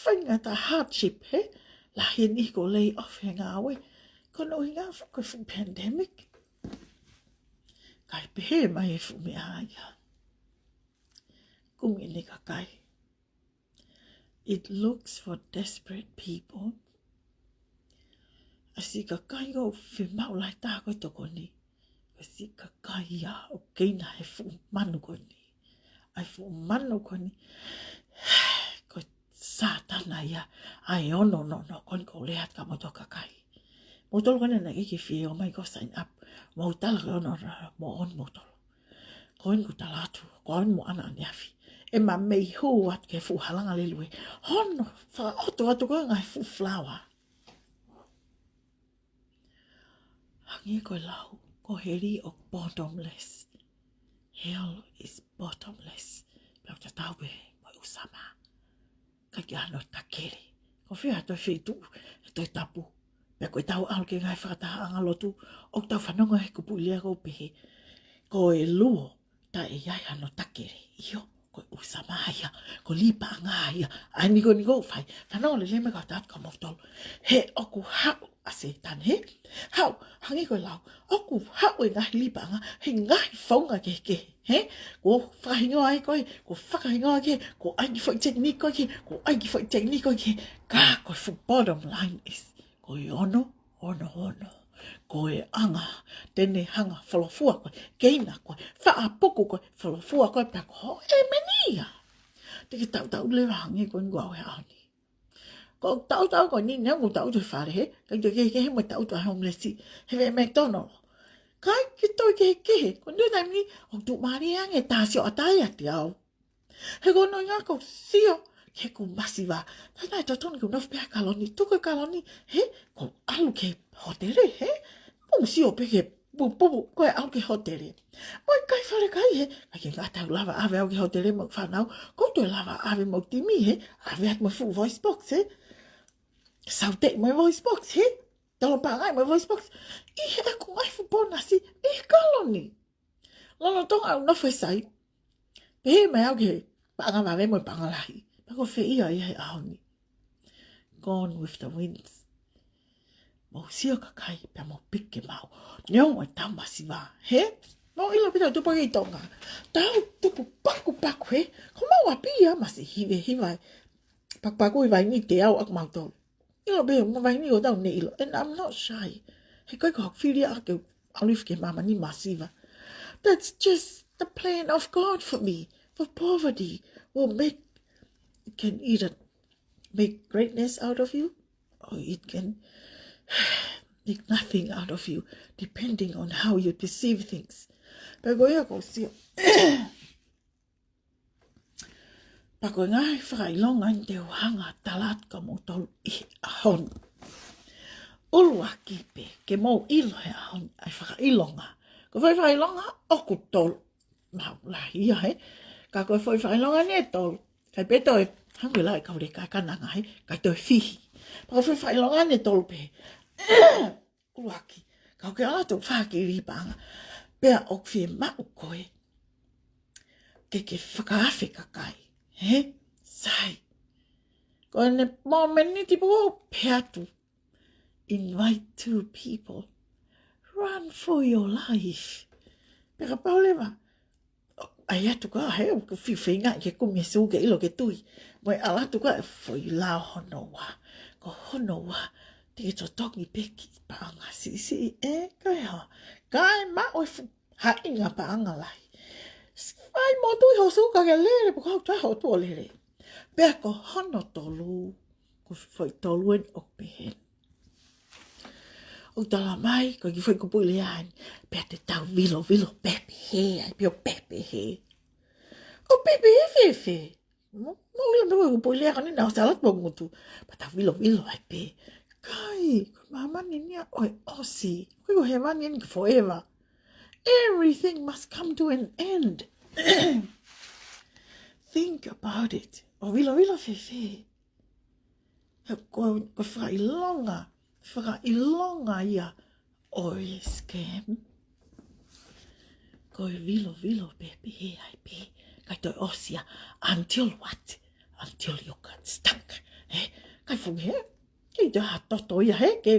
faingataʻa hardship he. Lahi eni ko e lay off he ngāue. Ko hono ʻuhinga foki ko e fuʻu pandemic. Kae pehē mai e fuʻu meʻa ia. Kumi ʻene kakai. It looks for desperate people. ʻA e siʻi kakai ʻoku fiemaʻu lahi taha ko e tokoni. Ko e siʻi kakai ia ʻoku keina he fuʻu manu ko eni. ʻA e fuʻu manu ko eni. Ko e Sātana ia. ʻA e ono, no, no, ko eni ʻoku ou lea atu kia moutolu kakai. Moutolu ko eni naʻe ʻikai ke fie ō mai ko e sign up. Mou tala ko e ono, no, no, moʻoni moutolu. Ko eni ʻoku tala atu, ko eni mo ʻaneafi. ʻE ma mei hū atu ki he fuʻu halanga lelue. Hono, fakaʻoto atu ko e ngaahi fuʻu flower. Hangē ko e lau, ko heli ʻoku bottomless. Hell is bottomless. Pea ʻoku tatau pē mo e ʻū sama. ʻIkai ke ʻi ai hano takele. Ko fē ha toe feituʻu, ha toe tapu. Pea ko ʻetau ʻalu ki he ngaahi fakatahaʻanga lotu, ʻoku tau fanongo he kupuʻi lea ʻoku pehē. Ko e luo, taʻe ʻi ai hano takele. ʻIo, ko e ʻū sama ia, ko e lī paʻanga ia. ʻAi ni ko eni ʻoku fai, fanongo lelei mai ka tatu ka moutolu. He ʻoku haʻu ʻa Sētane, he? Haʻu, hangē ko e lau. ʻOku haʻu e ngaahi lī paʻanga, he ngaahi founga kehekehe, he? Kuo fakahingoa ai koe, kuo fakahingoa ki he, kuo ʻai ki he foʻi technique ko ē ki he, kuo ʻai ki he foʻi technique ko ē ki he, ka ko e fuʻu bottom line is, ko e ono, ono, ono. Ko e anga, te ne hanga folofua koe, keina koe, faʻa puku koe, folofua koe, pea ko hoʻo ʻēmeni ia. Te ke tautau leva hangē ko eni ʻoku ou ʻai he ʻaho ni. Ko e tautau ko eni, neongo ʻeku tautau he fale he, ʻikai toe kehekehe mo e tautau ʻa e homeless, he veʻe McDonald. ʻIkai ke toe kehekehe, ko e taimi ni, ʻoku tuʻumālie ange, tā sio ʻatā ia ʻiate au. He ko hono ʻuhinga ʻoku ou sio, ki heʻeku masiva. Tā naʻe totonu ke u nofo pē he kaloni, tuku e kaloni, he, ʻoku ou ʻalu ki he hōtele, he, ʻoku ou sio pē ki he pupupu, ko e ʻalu ki he hōtele. Mo e kai falekai, he, ʻikai ke ngata ʻeku lava ʻave au ki he hōtele mo e fānau, ʻoku ou toe lava ʻave mo e timi, he, ʻave atu mo e fuʻu voice box, he. Saute mo e voice box, he. Tolo paʻanga mo e voice box. ʻI heʻeku ngaahi fuʻu pōnasi, ʻi he kaloni. Lolotonga ʻeku nofo he sai. Pehē mai au ki he paʻanga vave mo e paʻanga lahi. Pea ko fē ia ia he ʻaho ni. Gone with the winds. Mou sio kakai, pea mou piki maʻu. Neongo ʻetau masiva. He? Mou ʻilo pē ʻetau tupu ʻi Tonga. Tau tupu pakupaku he. Ko mau ʻapi ia masiva hiva. Pakupaku ʻi vaini te au ʻaku mautolu. ʻIlo pē, mo e vaini ʻoku tau ne ʻilo. And I'm not shy. He ʻikai ko haʻaku fili ʻaʻaku ke ʻalu hifo ki he māmani masiva. That's just the plan of God for me. For poverty will make, it can either make greatness out of you, or it can make nothing out of you, depending on how you perceive things. Pea ko ia ʻoku ou sio, pea ko e ngaahi fakaʻilonga eni te u hanga ʻo tala atu kia moutolu ʻi he ʻaho ni. ʻUluaki pē, ke mou ʻilo he ʻaho ni ʻa e fakaʻilonga. Ko e fai fakaʻilonga ʻoku tolu. Maʻu lahi ia, hē? Ka ko e foʻi fakaʻilonga eni ʻe tolu, ʻikai pē toe hangē ko e lau ʻa e kau leka ʻa e kananga, hē? ʻIkai toe fihi. Pea ko e foʻi fakaʻilonga eni ʻe tolu pē. ʻUluaki, kapau ʻoku ke ʻalu atu ʻo fakakili paʻanga, pea ʻoku fiemaʻu koe ke ke fakaafe kakai, hē? Sai. Ko ʻene mōmeniti pē ʻoku pehē atu, invite two people. Run for your life. Pea kapau leva ʻai atu ka, hē, ʻoku fiu feinga ke kumi e sū ke ʻilo ke tui, mo e ʻalu atu ka ʻo fai e lao hono ua. Ko hono ua, te ke totongi pē ki he paʻanga siʻisiʻi, ē, kae hā, kae maʻu e fuʻu haʻinga paʻanga lahi. Fai mo tui ho sū ka ke lele, pea ko au toe haʻu atu ʻo lele. Pea ko hono tolu, ko e foʻi tolu eni ʻoku pehē ni. ʻOku tala mai, ko e kiʻi foʻi kupuʻi lea eni, pea te tau vilovilo pē pehē ai, pea ʻo pehē pehē. ʻO pehē pehē fēfē? Mo, mo ʻilo pē ko e kupuʻi lea ko eni naʻa ku ʻosi ʻalu atu ʻo ngutu. Pea tau vilovilo ai pē. Kai, ko e māmani eni ia ʻo e ʻosi. ʻOku ʻikai ko hēvani eni ke forever. Everything must come to an end. Think about it. ʻO vilovilo fēfē? He ko, ko e fakaʻilonga, fakaʻilonga ia ʻo e scam. Ko e vilovilo pē pehē ai pē, kae toe ʻosi ia, until what? Until you get stuck. Hē? Kae fuʻu hē? Kei toe ha toto ia, hē? Ke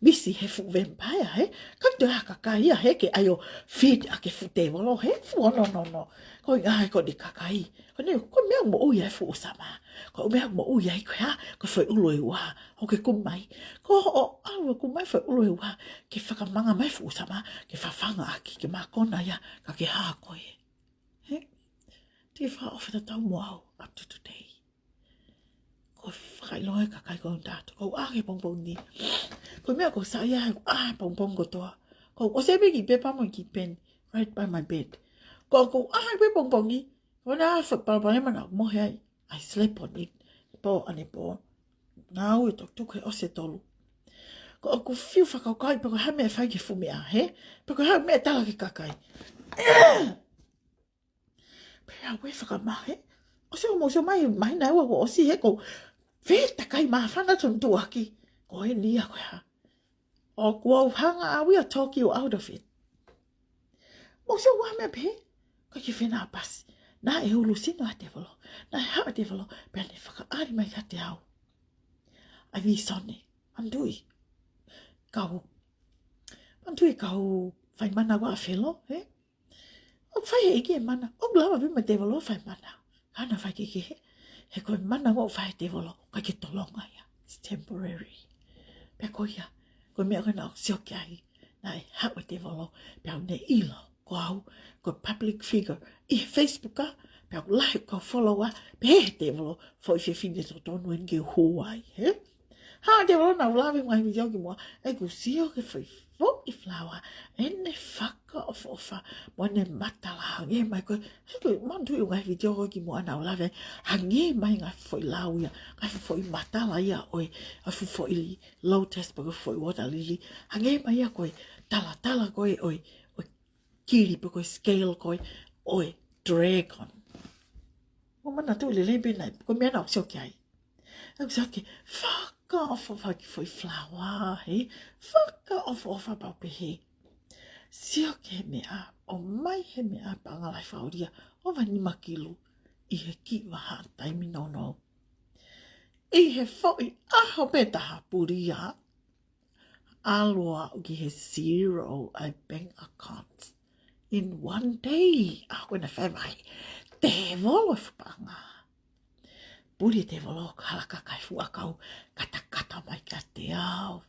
misi he fuʻu vampire, hē? Kae toe ha kakai ia, hē? Ke ʻai ʻo feed ʻaki e fuʻu tēvolo, hē? Fuʻu ono no no. Ko e ngaahi ko eni kakai. Ko eni, ko e meʻa moʻui ai e fuʻu sama. Ko e meʻa moʻui ai ko e hā, ko e foʻi ʻulu ʻe ua. ʻOku ke kumi mai. Ko hoʻo ʻalu ʻo kumi mai e foʻi ʻulu ʻe ua, ke fakamanga mai e fuʻu sama, ke fafanga ʻaki, ke mākona ia, ka ke hā koe. Hē? Te ke fakaʻofa tatau mo au, up to today. Ko e fakaʻilonga e kakai ko eni ʻatautolu. Ko au ʻaʻaku he pongipongi ni. Ko e meʻa ʻoku ou saiʻia ai, ʻa e pongipongi kotoa. Ko au ʻosi ʻai pē kiʻi pepa mo e kiʻi peni right by my bed. Ko au ʻaʻaku he pongipongi, ko ʻena foʻi palopalema naʻa ku mohe ai, I slept on it. Pō ʻanepō. Ngāue tukutuku he ʻosi e tolu. Ko ʻeku fiu fakakaukau pe ko e hā e meʻa ʻe fai ki he fuʻu meʻa, hē? Pe ko e hā e meʻa ʻe tala ki he kakai. Pea u ʻai fakamaʻu, hē? ʻOsi ʻo mou sio mai, māhina ʻe ua kuo ʻosi, hē, ko e fētakai māfana tonu tuʻuaki. Ko eni ia ko e hā? ʻOku ou hanga au ia ʻo talk you out of it. Mou sio ʻa e meʻa pehē, ko e kiʻi fenāpasi. Naʻe ʻulusino ʻa e tēvolo. Naʻe haʻu e tēvolo, pea ne fakaʻali mai kiate au ʻa e vīsone. Manatuʻi, kau, manatuʻi kau fai mana ʻa Felo, hē? ʻOku fai ʻe he ʻEiki e mana, ʻoku lava pē mo e tēvolo ʻo fai mana. Ka naʻe fai kehekehe, he ko e mana ʻoku fai ʻe he tēvolo, ʻikai ke tolonga ia. It's temporary. Pea ko ia, ko e meʻa ko ē naʻa ku sio ki ai, naʻe haʻu e tēvolo, pea ne ʻilo ko au ko e public figure ʻi he Facebook, ā, pea ʻoku lahi ʻeku follower, pehē ʻe he tēvolo, foʻi fefine totonu eni ke u hū ai, hē? Haʻu e tēvolo naʻa ku lave he ngaahi vitiō kimuʻa, ʻeku sio ki he foʻi, foʻi falaoa, ʻene fakaʻofoʻofa, mo ʻene matala, hangē mai ko e, he ko e, manatuʻi ʻeku ngaahi vitiō ko ē kimuʻa naʻa ku lave, hangē mai e ngaahi foʻi lau ia, ngaahi foʻi matala ia ʻo e, ʻa e fuʻu foʻi lotus pe ko e foʻi water lily, hangē mai ia ko e talatala ko ē ʻo e, ʻo e kili pe ko e scale ko ē ʻo e dragon. Mou manatuʻi lelei pē naʻe, ko e meʻa naʻa ku sio ki ai. ʻOku ou sio ki he fakaʻofoʻofa ki he foʻi falaoa, hē? Fakaʻofoʻofa pea u pehē, sio ki he meʻa, ʻomai he meʻa paʻanga lahi fakaʻulia, ʻova nima kilu ʻi he kiʻi vahaʻa taimi nounou. ʻI he foʻi ʻaho pē taha pulia, ʻalu aʻu ki he zero ʻa e bank account in one day. ʻA ko ena fai mai, tēvolo e fuʻu paʻanga. Puli e tēvolo, kala kakai fuʻu ʻakau, katakata mai kiate au.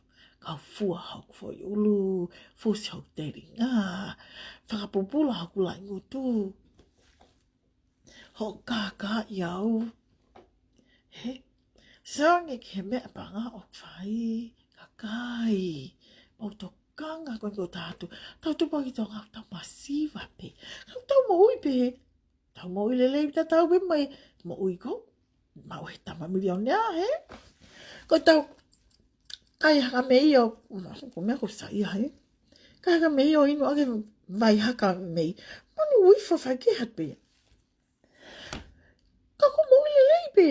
Kau fua hoku foʻi ʻulu, fusi hoku telinga, fakapupula hoku laʻi ngutu. ʻo kākaaʻi au. He, sio ange ki he meʻa paʻanga ʻoku fai, kakai. Mou tokanga ko eni ko tatou. Tau tupu ki Tonga, tau masiva pē. Tau, tau moʻui pē. Tau moʻui lelei pē, tau pē mai. Moʻui ko, maʻu he tama milionea, he? Ko tau, kai haka mei ʻo, ko meʻa ko saiʻia, he? Kai haka mei ʻo inu ake vai haka mei. Manu ui fo fai ki hat pē. Ka ko moʻui lelei pē.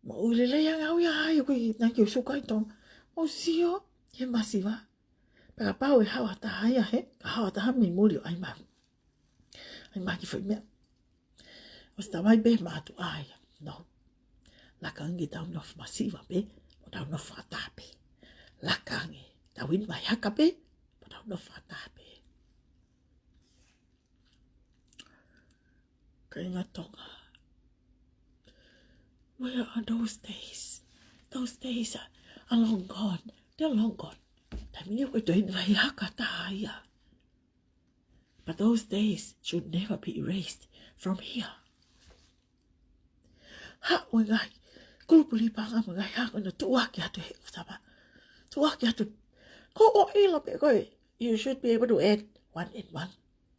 Moʻui lelei ange au ia ai, ko i naki usuka i Tonga. Mou sio, he masiva. Pea kapau ʻe haʻu ha taha ia he, ka haʻu ha taha mei muli ʻo ʻai mai. ʻAi mai ki foʻi meʻa. ʻOsi tamai pē mātuʻa ia. No. Laka ange tau nofo masiva pē, ʻo tau nofo ʻatā pē. Laka ange tau inu vai haka pē, ʻo tau nofo ʻatā pē. Kāinga Tonga. Where are those days? Those days are, are long gone. They're long gone. Taimi ni ʻoku ʻikai toe inu vai haka taha ia. But those days should never be erased from here. Haʻu e ngaahi kulupu lipa ʻa e ngaahi hako na tuʻuaki atu he ʻoku tapa. Tuʻuaki atu. Ko ʻo ʻilo pē koe, you should be able to add one and one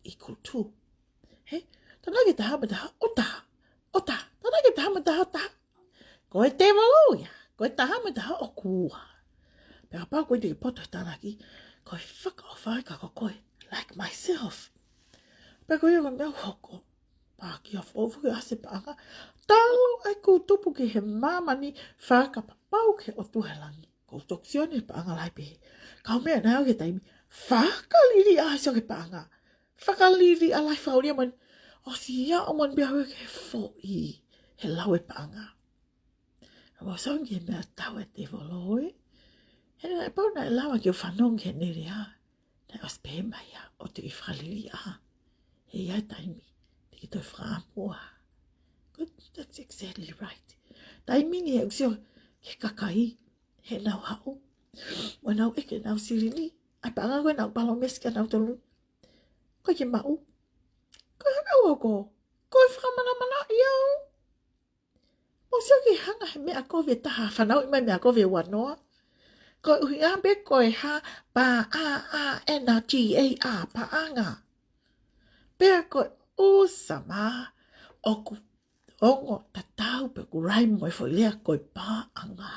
equal two. He? Tānaki taha mo taha, ʻo taha. ʻO taha. Tānaki taha mo taha, taha. Ko e tēvolo ia. Ko e taha mo taha ʻoku ua. Pea kapau ko e te ke poto he tānaki, ko e fakaʻofa ka ko koe, like myself. Pea ko ia ko e meʻa ʻoku hoko. Pea ki ha foʻi foʻi ʻasi paʻanga. Talu ʻeku tupu ki he māmani, fakapapau ki he ʻOtua he langi. Ko u toki sio ni he paʻanga lahi pē. Ka u meʻa naʻe au ki he taimi, fakaliliʻa ʻasi ʻo ki he paʻanga. Fakaliliʻa lahi fakaʻulia mani. ʻOsi ia ʻo mani pea ue ki he foʻi, he lau e paʻanga. ʻA mo song ki he meʻa tau e tēvolo ē. He naʻe pau naʻe lava ke u fanongo ki heʻene lea. Naʻe ʻosi pehē mai ia, ʻoua te ke fakaliliʻa. He ʻe ʻi ai e taimi te ke toe fakaʻamua. Good, that's exactly right. Taimi ni he ʻoku sio ki he kakai, he nau haʻu. Mo nau ʻeke ʻenau silini. ʻAi paʻanga ko ē naʻa ku palōmesi kia nautolu. Ko e ke maʻu. Ko e hā e meʻa ʻoku hoko. Ko e fakamanamanaʻi au. Mou sio ki he hanga he meʻa kovi ʻe taha, fanauʻi mai meʻa kovi ʻe ua noa. Ko e ʻuhinga pē ko e H, P, A, A, N, G, A, paʻanga. Pea ko e ʻusa mā, ʻoku ongo tatau pē ʻoku rai mo e foʻi lea ko e paʻanga.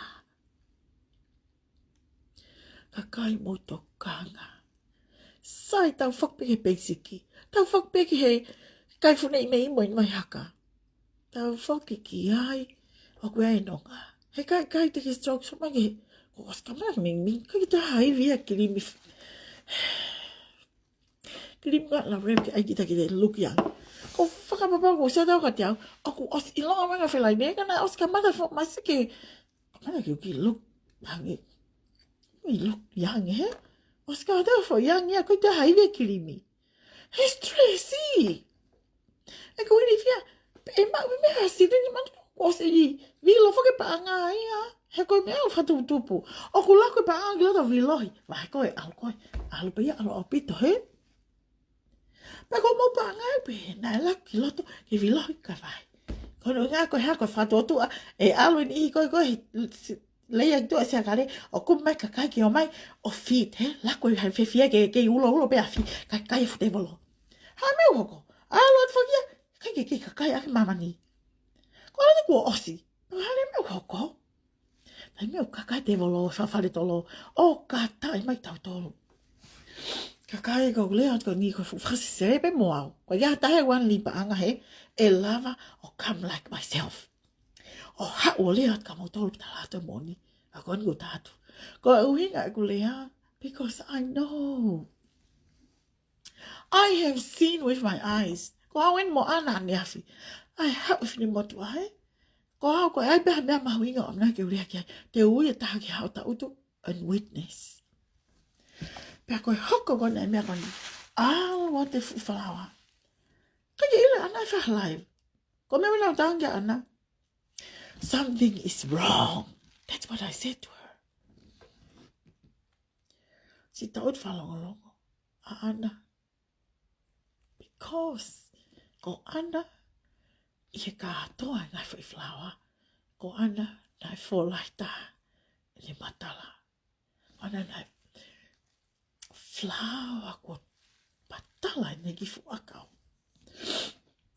Kakai mou tokanga. Sai, tau foki pē ki he peisiki. Tau foki pē ki he kai funeʻi mei mo inu vai haka. Tau foki ki ai, ʻoku ʻi ai e nonga. He kai, kai te ke stroke, so mai ke, ko ʻosi kamata ming ming, kai te ha ivi ʻa e kilimi f-, kilimi ka la rem ke ʻai kita ke te luki ange. Ko fakapapau ko sa tau ka te au, ʻoku ʻosi ʻilonga mai ka felai nei, ka naʻe ʻosi kamata fo masi ke, kamata ke u ki luk, ange. Ui luk, ange, he? ʻOsi kamata fo ange, ʻa ko te ha ivi ʻa e kilimi. He stresi. ʻE ko ʻi fia, ʻe maʻu meʻa ha silini manu, ko se i, vilo foki paʻanga ia, he ko e meʻa ʻoku fakatuputupu. ʻOku laku e paʻanga ki loto vilohi, vahe ko e ʻalu ko e, ʻalu pē ia, ʻalu ʻaupito, he? Pea ko mou paʻanga pē, naʻe laku ki loto, ke vilohi ka vahe. Ko hono ʻuhinga ko e hā ko e fakatuʻutuʻa, ʻe ʻalu eni ʻi ko e, ko e, lei atu ʻa e siakale, ʻoku mai kakai ke ō mai, ʻo feed, he, laku e hai fefia ke, ke uloulo pē ʻa feed, kakai e fuʻu tēvolo. Hā e meʻa ʻoku hoko, ʻalu atu foki ia, kai ke, ke kakai ʻa e māmani. Ko ʻalu atu kuo ʻosi, pea hā e meʻa ʻoku hoko. Taimi ʻoku kakai tēvolo, fafale tolo, ʻo kātaki mai tautolu. Kakai ko e lea atu ko eni ko e fuʻu fakasese pē mo au. Ko ia tahe wan li paʻanga he, ʻe lava ʻo come like myself. ʻO haʻu ʻo lea atu kia moutolu pita lato moni. ʻA ko eni ko tatu. Ko e ʻuhinga ʻeku lea, because I know. I have seen with my eyes. Ko au eni mo ʻAna ʻaneafi. ʻAi haʻu e finemotuʻa he. Ko au ko e ʻai pē ha meʻa mahuʻinga ʻoku ou ʻamanaki ke u lea ki ai. Te u ui e taha ke haʻu ʻo tangutu and witness. Pea ko e hoko ko ena e meʻa ko eni. ʻAlu atu e fuʻu falaoa. Kai ke ʻilo ʻe ʻAna ʻe fai ha live. Ko e meʻa naʻa ku tala ange kia ʻAna. Something is wrong. That's what I said to her. Siʻi taʻotu fakalongolongo ʻa ʻAna. Because ko ʻAna, ʻi he kātoa e ngaahi foʻi falaoa, ko ʻAna naʻe fōlahi taha ʻene matala. ʻAna naʻe falaoa kuo matala ʻene kiʻi fuʻu ʻakau.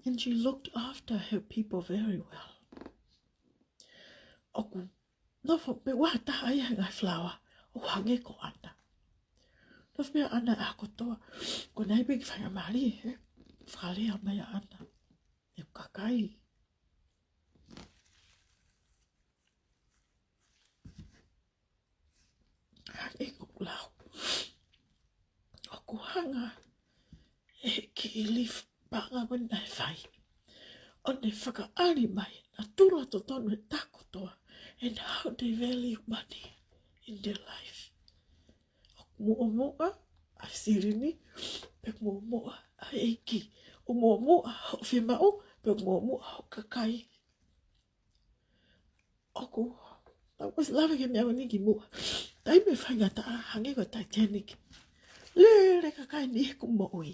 And she looked after her people very well. ʻOku nofo pē ua taha ia he ngaahi falaoa ʻo hangē ko ʻAna. Nofo pē ʻAna ʻaho kotoa. Ko ʻene ʻai pē ki he faingamālie, he fakalea mai ʻa ʻAna ʻe he kakai. Hangē ko ʻeku lau, ʻoku hanga ʻe he kiʻi leaf paʻanga ko ē naʻe fai ʻo ne fakaʻali mai ʻa e natula totonu ʻo e taha kotoa, and how they value money in their life. ʻOku muʻomuʻa ʻa e silini, pe ʻoku muʻomuʻa ʻa e ʻeiki. ʻOku muʻomuʻa hoʻo fiemaʻu, pe ʻoku muʻomuʻa hoʻo kakai. ʻOku, ʻoku ou ʻosi lave ki he meʻa ko eni kimuʻa. Taimi ʻo e faingataʻa, hangē ko e Titanic. Lele e kakai ni he kuo moʻui.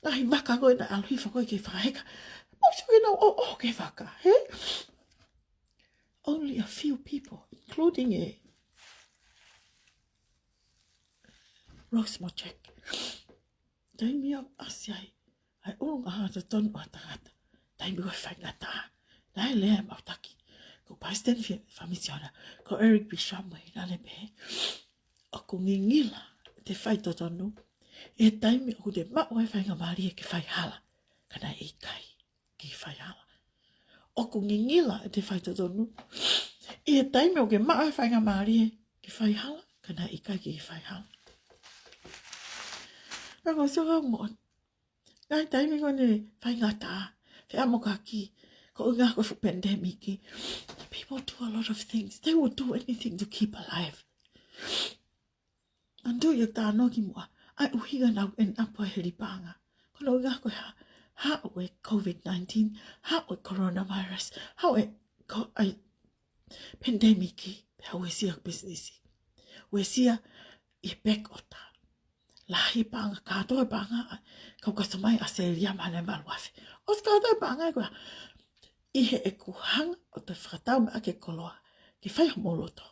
Ngaahi vaka ko ē naʻe ʻalu hifo ko ē ke fakaheka. Mou sio ki heʻenau ʻoʻoho ki he vaka, hē? Only a few people, including e Rose mo Jack. Taimi ʻoku ʻasi ai ʻa e ʻulungaanga totonu ʻo e tangata, taimi ko ē faingataʻa. Naʻe lea ʻemau taki, ko e palesiteni fie-, fakamisiona, ko Eric Bisham, ʻi he lea ʻo ne pehē, ʻoku ngingila ʻete faitotonu ʻi he taimi ʻoku te maʻu ai e faingamālie ke fai hala, ka naʻe ʻikai ke fai hala. ʻOku ngingila ʻete faitotonu ʻi he taimi ʻoku ke maʻu ai e faingamālie ke fai hala, ka naʻe ʻikai ke fai hala. Pea ko e sio ka mo ngaahi taimi ko eni faingataʻa, feʻamoʻakaki, ko e ʻuhinga ko e fuʻu pandemic, people do a lot of things. They will do anything to keep alive. Manatuʻi ʻeku talanoa kimuʻa ʻa e ʻuhinga naʻa nau end up ai he lipaʻanga. Ko hono ʻuhinga ko e hā, haʻu e COVID nineteen, haʻu e coronavirus, haʻu e ko-, ʻa e pandemic, pea uesia e pisinisi. Uesia e pekota. Lahi e paʻanga, kātoa e paʻanga, kau kasomai ʻAositelēlia mā ne maluafe. ʻOsi kātoa e paʻanga ko ia, ʻi heʻeku hanga ʻo toe fakatau mai ʻaki e koloa ke fai homou loto.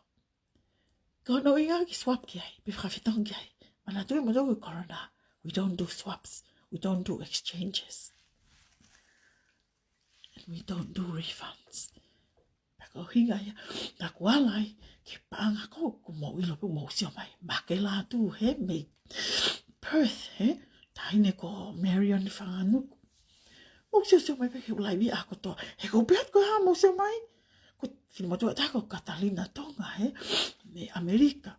Ko hono ʻuhinga ke swap ki ai, pe fakafetongi ki ai. Manatuʻi moutolu ko e corona, we don't do swaps, we don't do exchanges. And we don't do refunds. Pea ko e ʻuhinga ia naʻa ku ala ai ki he paʻanga ko ē, ʻoku mou ʻilo pē, mou sio mai, Maʻake Lātū, hē, mei Perth, hē, taʻahine ko Marion Fanganuku. Mou siosio mai pē ki heʻeku laivi ʻaho kotoa. He ʻoku ou pehē atu ko e hā, mou sio mai, ko e finemotuʻa ʻe taha ko Katalina Tonga, hē, mei ʻAmelika.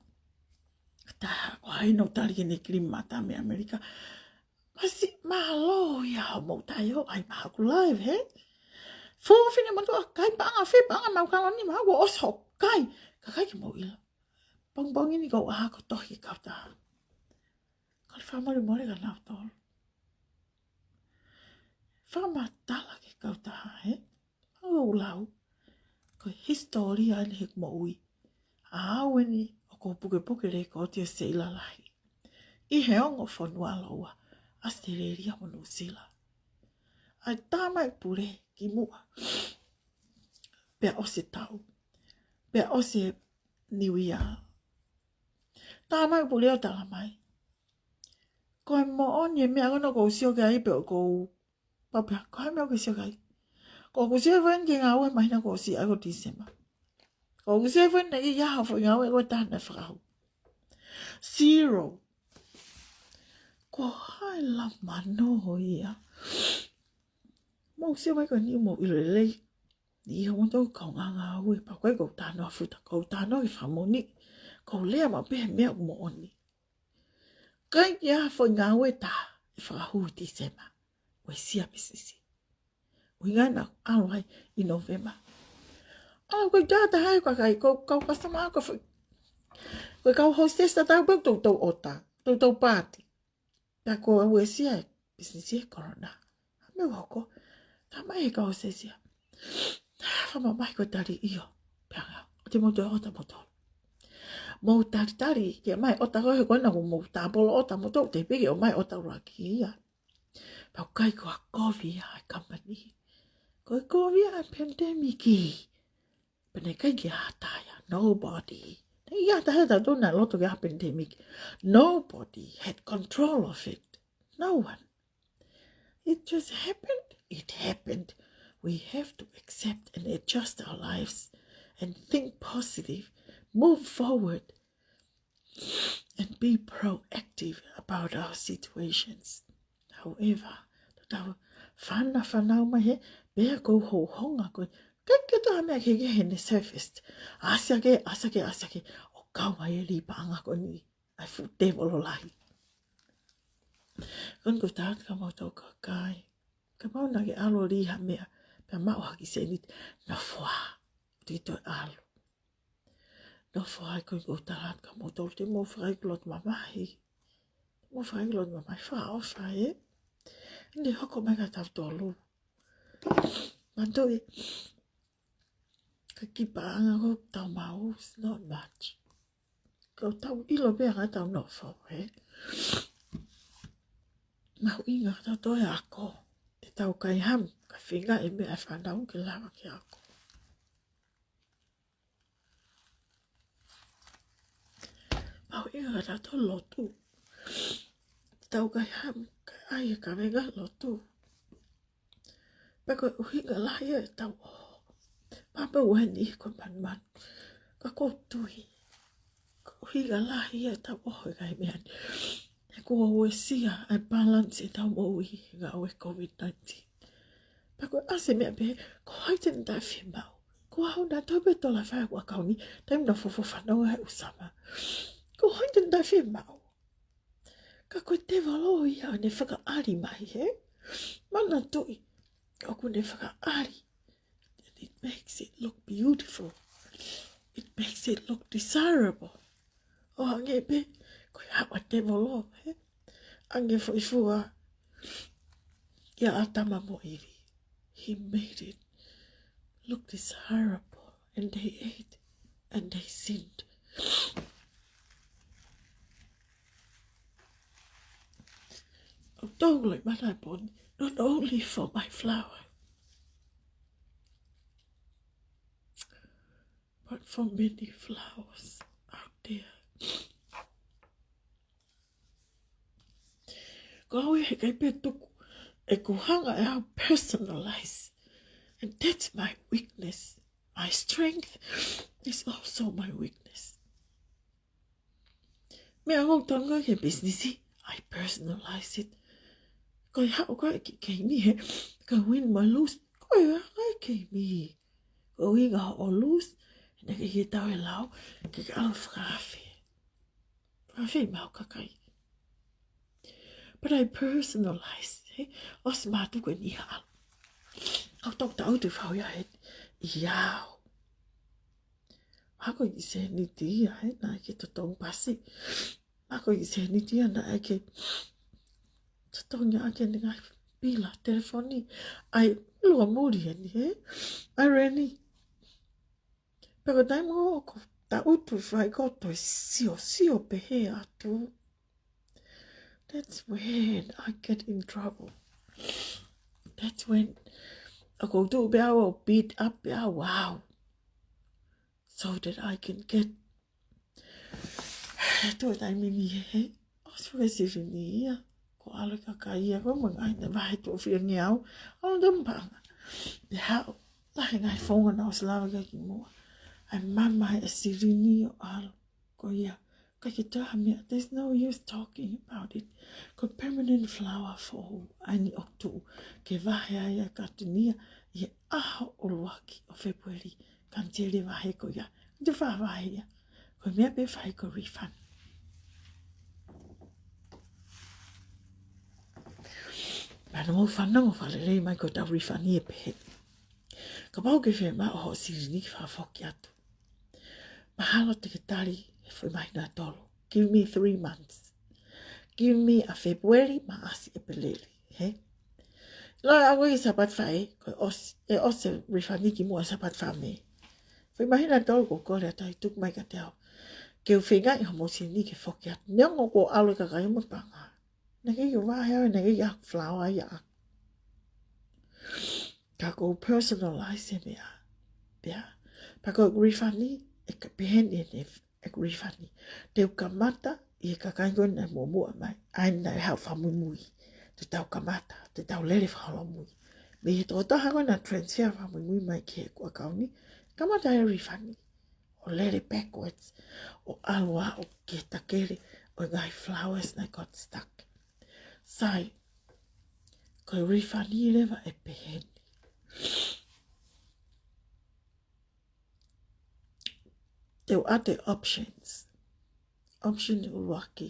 Ka taha ko hai nau tali ke ne kilimata mei ʻAmelika. Masiʻi mālō ia hoʻomou taʻeʻaonga mai ki heʻeku laivi, hē? Fuʻu finemotuʻa kai paʻanga, fai paʻanga mau kaloni, mau ʻosi hoʻo kai. Kakai, ke mou ʻilo, pongipongi ni ʻoku ou ʻalu ʻo tohi ki he kautaha. Kole fakamolemole kia nautolu. Fakamatala ki he kautaha, hē? Mau lau, ko e hisitōlia eni heʻeku moʻui. ʻA au eni ʻoku ou pukepuke lēkooti ʻo Seila Lahi ʻi he ongo fonua ʻe ua, ʻAositelēlia mo Nuʻusila. ʻA e tā mai e pule kimuʻa, pea ʻosi e taʻu, pea ʻosi e New Year. Tā mai e pule ʻo tala mai, ko e moʻoni e meʻa ko ena ʻoku ou sio ki ai, pea ʻoku ou pau pē, ko e hā e meʻa ʻoku ke sio ki ai? Ko ʻeku sio foki eni ki he ngāue māhina kuo ʻosi, ʻa ia ko Tīsema. Ko ʻeku sio foki eni ki he ʻaho foʻi ngāue ko ē ʻe taha naʻe fakahū. Zero. Ko hai la mano ia? Mou sio mai ko eni, mou ʻilo lelei. Ni ʻi hoʻomou kaungā ngāue, pea ʻoku ʻikai ko ʻeku talanoa futa, ko ʻeku talanoa ki he fakamoʻoni. Ko e lea maʻu pē he meʻa ʻoku moʻoni. Kai ki he ʻaho foʻi ngāue ʻe taha ʻe fakahū ʻi Tīsema, uesia e pisinisi. ʻUhinga naʻa ku ʻalu ai ʻi Nōvema. ʻAlu ko e tā taha e kakai, ko e kau customer ko e foʻi, ko e kau hostess tatau pē, toutou ʻota, toutou paati. Pea kuo uesia e pisinisi he corona. Meʻa ʻoku hoko, tā mai e kau hostess ia, fakamamahi ko e tali, ʻio. Pea ʻoua te mou toe ʻota moutolu. Mou talitali ke ʻomai e ʻota ko ē, he ko ena kuo mou tāpolo ʻota moutolu, teʻeki ke ʻomai e ʻota ʻuluaki ia. Pea ʻoku ʻikai ko ha kovi ia ʻa e company. ʻo e Covid ʻa e pandemic. Pea naʻe ʻikai ke ʻi ai ha taha ia, nobody. Naʻe ʻikai ha taha ia ʻi tautolu naʻe loto ki he pandemic. Nobody had control of it. No one. It just happened. It happened. We have to accept and adjust our lives and think positive, move forward, and be proactive about our situations. However, tau fana fanau mai he, pea ko hohonga ko, ke ke tā mea ke ke hene surface. ʻAsi ake, ʻasi ake, ʻasi ake, ʻo kau mai e li paʻanga ko eni, ʻa e fuʻu tēvolo lahi. Ko eni ko tāt ka mau tau kakai. Ka mau na ke ʻalu li ha mea, pea mau haki seniti, na fua, tito ʻalu. Nofo ai ko eni ko tāt ka mau tolu te mau fai ki loto mamahi. Mau fai ki loto mamahi fakaʻofa ē. Ne hoko mai ka tautolu. Manatu ē. Ka kiʻi paʻanga ko tau maʻu, it's not much. Ko tau ʻilo pē ʻa tau nofo ē. Mahuʻinga ka tau toe ako. Te tau kai ham, ka feinga e meʻa ʻa e fānau ke lava ke ako. Mahuʻinga ka tau lotu. Tau kai ham, ka ai e kavenga lotu. Pea ko e ʻuhinga lahi ʻetau ʻoho. Pea pē ʻoku ʻi heni ko e manumanu. Ka ʻoku ou tui. Ko e ʻuhinga lahi ʻetau ʻoho he ngaahi meʻa ni. He kuo uesia ʻa e balance ʻetau moʻui he ngāue Covid nineteen. Pea ko e ʻasi e meʻa pē, ko hai te ne taʻefiemaʻu. Ko au naʻa tau pē tola fai ʻeku ʻakauni, taimi naʻa fofo fanongo he ʻusama. Ko hai te ne taʻefiemaʻu. Ka ko e tēvolo ia ʻoku ne fakaʻali mai he. Manatuʻi, ʻoku ne fakaʻali. And it makes it look beautiful. It makes it look desirable. ʻO hangē pē, ko e haʻu ʻa e tēvolo, he? Hangē foʻi fua ʻia ʻĀtama mo ʻIvi. He made it look desirable, and they ate, and they sinned. ʻOku tau loi mana e pō ni, not only for my flower, but for many flowers out there. Ko au ē heʻikai pē tuku ʻeku hanga ʻe au personalize. And that's my weakness. My strength is also my weakness. Meʻa ʻoku ou tonu ki he business, I personalize it. Ko e haʻu ko ē ki he game he, ka win mo lose, ko e ʻa e game. Ko e ʻuhinga hoʻo lose, naʻe ʻikai ke tau e lao, ke ke ʻalu fakaafe. Fakaafe maʻu kakai. But I personalize, he? ʻOsi mātuku eni ha ʻalu. Au tau tau tu fau ia he, ia au. Mako i seniti ia, he, naʻe ʻikai ke totongi pasi. Mako i seniti ia, naʻe ʻikai ke totongi ʻa e ngaahi pila telefoni. ʻAi, lua muli eni, he? ʻAi, Reni. Pea ko e taimi ʻoku tau tu fai ko e toe sio, sio pehē atu. That's when I get in trouble. That's when ʻoku ou tuʻu pē au ʻo beat up pē au, wow. So that I can get. Tuʻu taimi ni he, ʻosi fua e silini ia. Ko e ʻalu e kakai ia, ko e mangai na vahe tuʻu fia nge au. ʻAlu te mpanga. Te hao, lahi e ngaahi founga naʻe ʻosi lava ki ai kimuʻa. ʻAi mamahi e silini ʻo ʻalu. Ko ia, ʻikai ke toe ha meʻa, there's no use talking about it. Ko e permanent flower foʻou ʻa eni ʻoku tuʻu ke vahe ai ʻa e katuni ia ʻi he ʻaho ʻuluaki ʻo February, ka ne tele vahe ko ia, te fā vahe ia. Ko e meʻa pē fai ko e refund. Pea naʻa mau fanongo fakalelei mai ko ʻetau refund ia pehē. Kapau ʻoku ke fiemaʻu hoʻo silini ke fakafoki atu, mahalo te ke tali he foʻi māhina ʻe tolu. Give me three months. Give me ʻa February, Maʻasi, ʻEpeleli, he? Loi au ʻi Sāpate fā ē, ko e ʻosi, ʻe ʻosi e refund kimuʻa Sāpate fā Mē. Foʻi māhina ʻe tolu ʻoku ou kole atu ai, tuku mai kiate au. Ke u feingaʻi hoʻomou silini ke foki atu. Neongo kuo ʻalu e kakai mo e panga. Naʻe ʻikai ke vahe au, naʻe ʻikai ke ʻaku flower ia ʻaku. Ka ʻoku ou personalize e meʻa. Pea, pea ko e refund ʻe ka pehē ni ʻene, ʻeku refund. Te u kamata ʻi he kakai ko ē naʻe muʻomuʻa mai, ʻa ia naʻe haʻu fakamuimui. Te tau kamata, te tau lele fakaholomui. Mei he tokotaha ko ē naʻe transfer fakamuimui mai ki heʻeku account ni, kamata e refund. ʻO lele backwards, ʻo ʻalu ʻo aʻu ki he takele ʻo e ngaahi flowers naʻe got stuck. Sai, ko e refund leva ʻe pehē ni. Te u ʻoatu e options. Option ʻuluaki.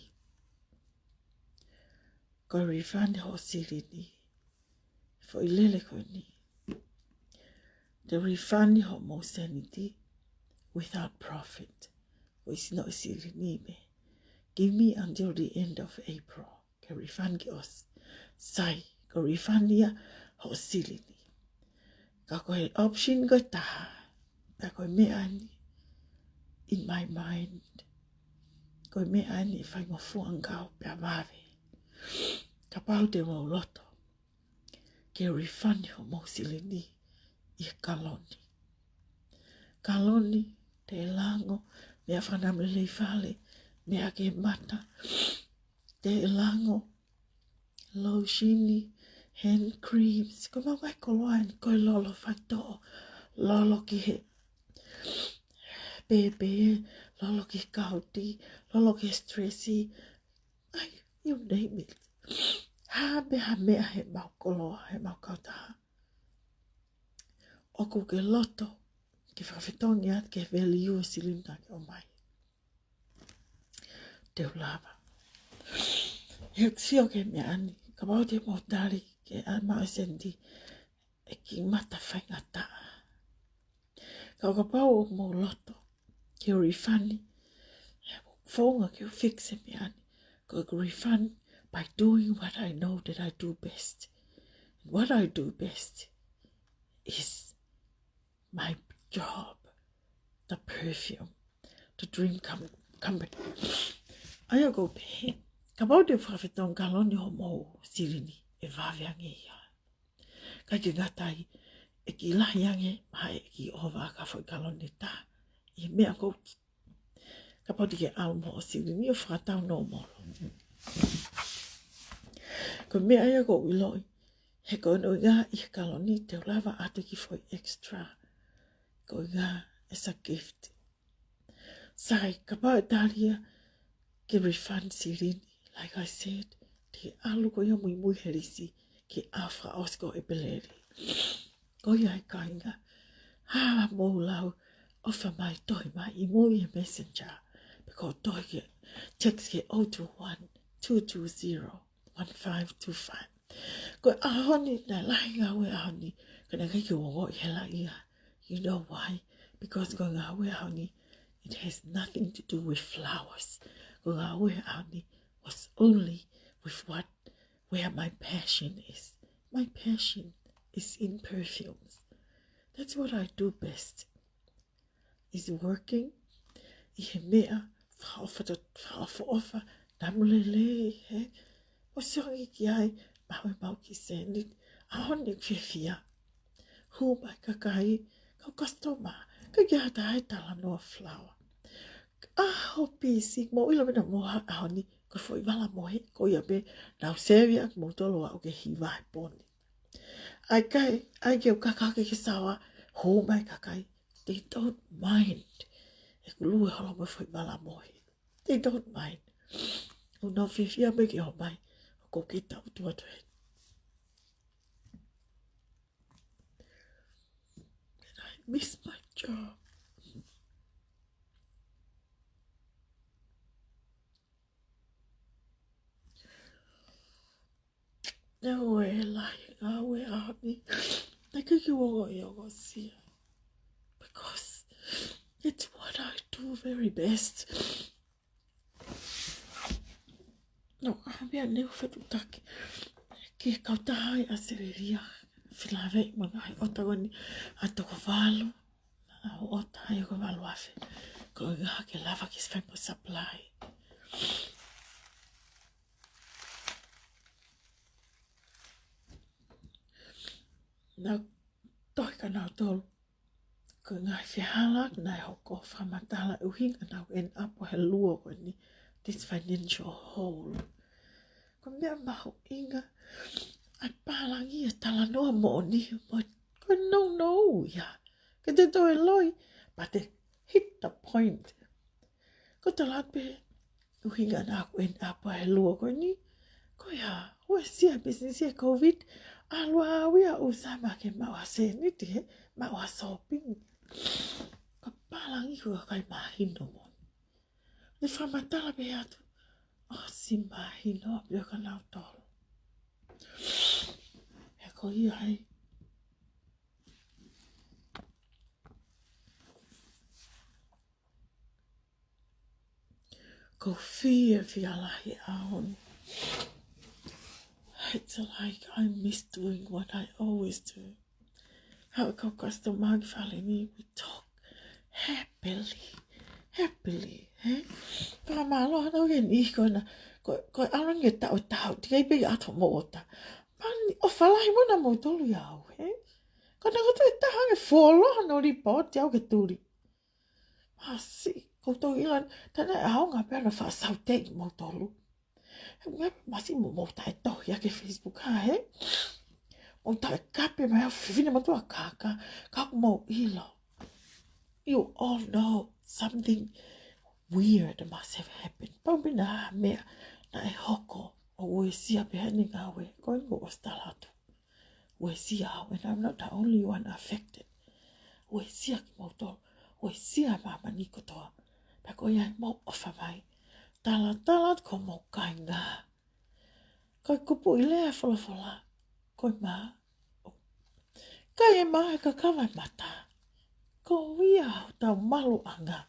Ko e refund hoʻo silini. Foʻi lele ko eni. Te u refund hoʻomou sēniti without profit. Ko e sino e silini mei. Give me until the end of April. Ke refund ke ʻosi. Sai, ko e refund ia hoʻo silini. Ka ko e option ko e taha. Pea ko e meʻa ni, in my mind, ko e meʻa ni ʻe faingofua ange au pea vave. Kapau te mou loto ke refund hoʻomou silini ʻi he kaloni. Kaloni, teʻelango, meʻa fakanamulelei fale, meʻa ki he mata, teʻelango, lotion, hand creams, ko e maʻu ngaahi koloa ni, ko e lolo faitoʻo, lolo ki he pēpē, lolo ki he kauti, lolo ki he stress, ʻai, you name it. Ha meʻa, ha meʻa heʻemau koloa, heʻemau kautaha. ʻOku ke loto ke fakafetongi atu ki he value e silini naʻa ke ʻomai. Te u lava. He ʻoku sio ki he meʻa ni, kapau te mou tali ke ʻai maʻu e sēniti, ʻe kiʻi mata faingataʻa. Ka ʻo kapau ʻoku mou loto ke refund, founga ke fix e meʻa ni, ko e refund by doing what I know that I do best. What I do best is my job, the perfume, the dream com-, company. ʻA ia ʻoku ou pehē, kapau te u fakafetongi kaloni hoʻomou silini, ʻe vave ange ia. ʻIkai ke ngata ai, ʻe kiʻi lahi ange, mahalo ʻe kiʻi ʻova ʻa e foʻi kaloni ʻe taha. ʻI he meʻa ʻoku ou, kapau te ke ʻalu mo hoʻo silini ʻo fakatau normal. Ko e meʻa ia ʻoku ou ʻiloʻi, he ko hono ʻuhinga ʻi he kaloni te u lava ʻoatu e kiʻi foʻi extra. Ko e ʻuhinga as a gift. Sai, kapau ʻe tali ia ke refund silini, like I said, te ke ʻalu koe ia ʻo muimui he lisi ke ʻaho fakaʻosi ko ʻEpeleli. Ko ia ai kāinga, ha mou lau, ʻofa mai, tohi mai, ʻi mui he messenger, pe ko e tohi ke, text ki he oh two one, two two zero, one five two five. Ko e ʻaho ni, naʻe lahi ngāue ʻaho ni, ka naʻe ʻikai ke u ongoʻi hela ia. You know why? Because ko e ngāue ʻaho ni, it has nothing to do with flowers. Ko e ngāue ʻaho ni was only with what, where my passion is. My passion is in perfumes. That's what I do best. Is working ʻi he meʻa fakaʻofa to-, fakaʻofaʻofa, namu lelei he, ʻosi ʻoange ki ai, maʻu e maʻu kiʻi sēniti, ʻaho ni fiefia. Hū mai kakai, kau customer, ʻikai ke ʻi ai ha taha ʻe talanoa flower. ʻAho pisi, mou ʻilo meʻa naʻa mou ʻaho ni, ko e foʻi vala mohe, ko ia pē, nau sevi ʻaki moutolu ʻo aʻu ki he hiva he pō ni. ʻAi kai, ʻai ke u kaka ke ke sawa, hū mai kakai. They don't mind. ʻEku lue holo mo e foʻi vala mohe. They don't mind. ʻOku nau fiefia pē ke ō mai. ʻOku ou kei tau tuatu he. And I miss my job. Naʻe lahi ngāue ʻaho ni. Naʻe ʻikai ke u ongoʻi ongosia. Because it's what I do very best. No, ʻa mea neu fetuʻutaki. Ki he kautaha ʻi ʻAositelēlia. Felāveʻi mo e ngaahi ʻota ko eni ʻa e toko valu. ʻA e ʻota ia ko e valu afe. Ko e ʻuhinga ke lava ke fai mo e supply. Naʻa Ko e kinautolu, ko e ngaahi fehālaaki naʻe hoko, fakamatala ʻuhinga naʻa nau end up he luo ko eni, this financial hole. Ko e meʻa mahuʻinga ʻa e pālangi e talanoa moʻoni, mo ko e nounou ia ke te toe loi, but they hit the point. Ko e tala pē ʻuhinga naʻa nau end up he luo ko eni, ko ia, uesia business e COVID, ʻalu ʻa ʻUsama ke maʻu ha sēniti, he maʻu ha shopping. Ko e pālangi ko e ʻikai mahino mo. Ne fakamatala pē atu, ʻosi mahino pē ʻa kinautolu. He ko ia ai, ko e fiefia lahi ʻaʻaku. It's like I miss doing what I always do. Haʻu e kau customer ki fale ni, we talk happily, happily, he? Fakamālō ʻaʻaku ke ni ko na, ko, ko e ʻalu ange taʻu taʻu, tikai pē ʻato mo ota. Pani, ʻofa lahi mo na mo tolu ia au, he? Ko na ko te taha ange folo no report ia au ke tuli. Masi, ko tau ilan, tana e aonga pē na fakasaute mo tolu. He mea masi mo mo taʻe tohi ake Facebook ha, he? Mo taʻe kape mai au fifine mo tua kaka, ka mo ʻilo. You all know something weird must have happened. Pau pē na meʻa naʻe hoko ʻo uesia pē heni ngāue, ko e ngaahi ʻosi tala atu. Uesia au, and I'm not the only one affected. Uesia kimoutolu, uesia māmani kotoa. Pea ko ia ai mou ʻofa mai. Talatala ko mou kāinga. Ko e kupuʻi lea folofola, ko e mā. Kai e mā he kakava e mata. Ko ia hotau maluʻanga.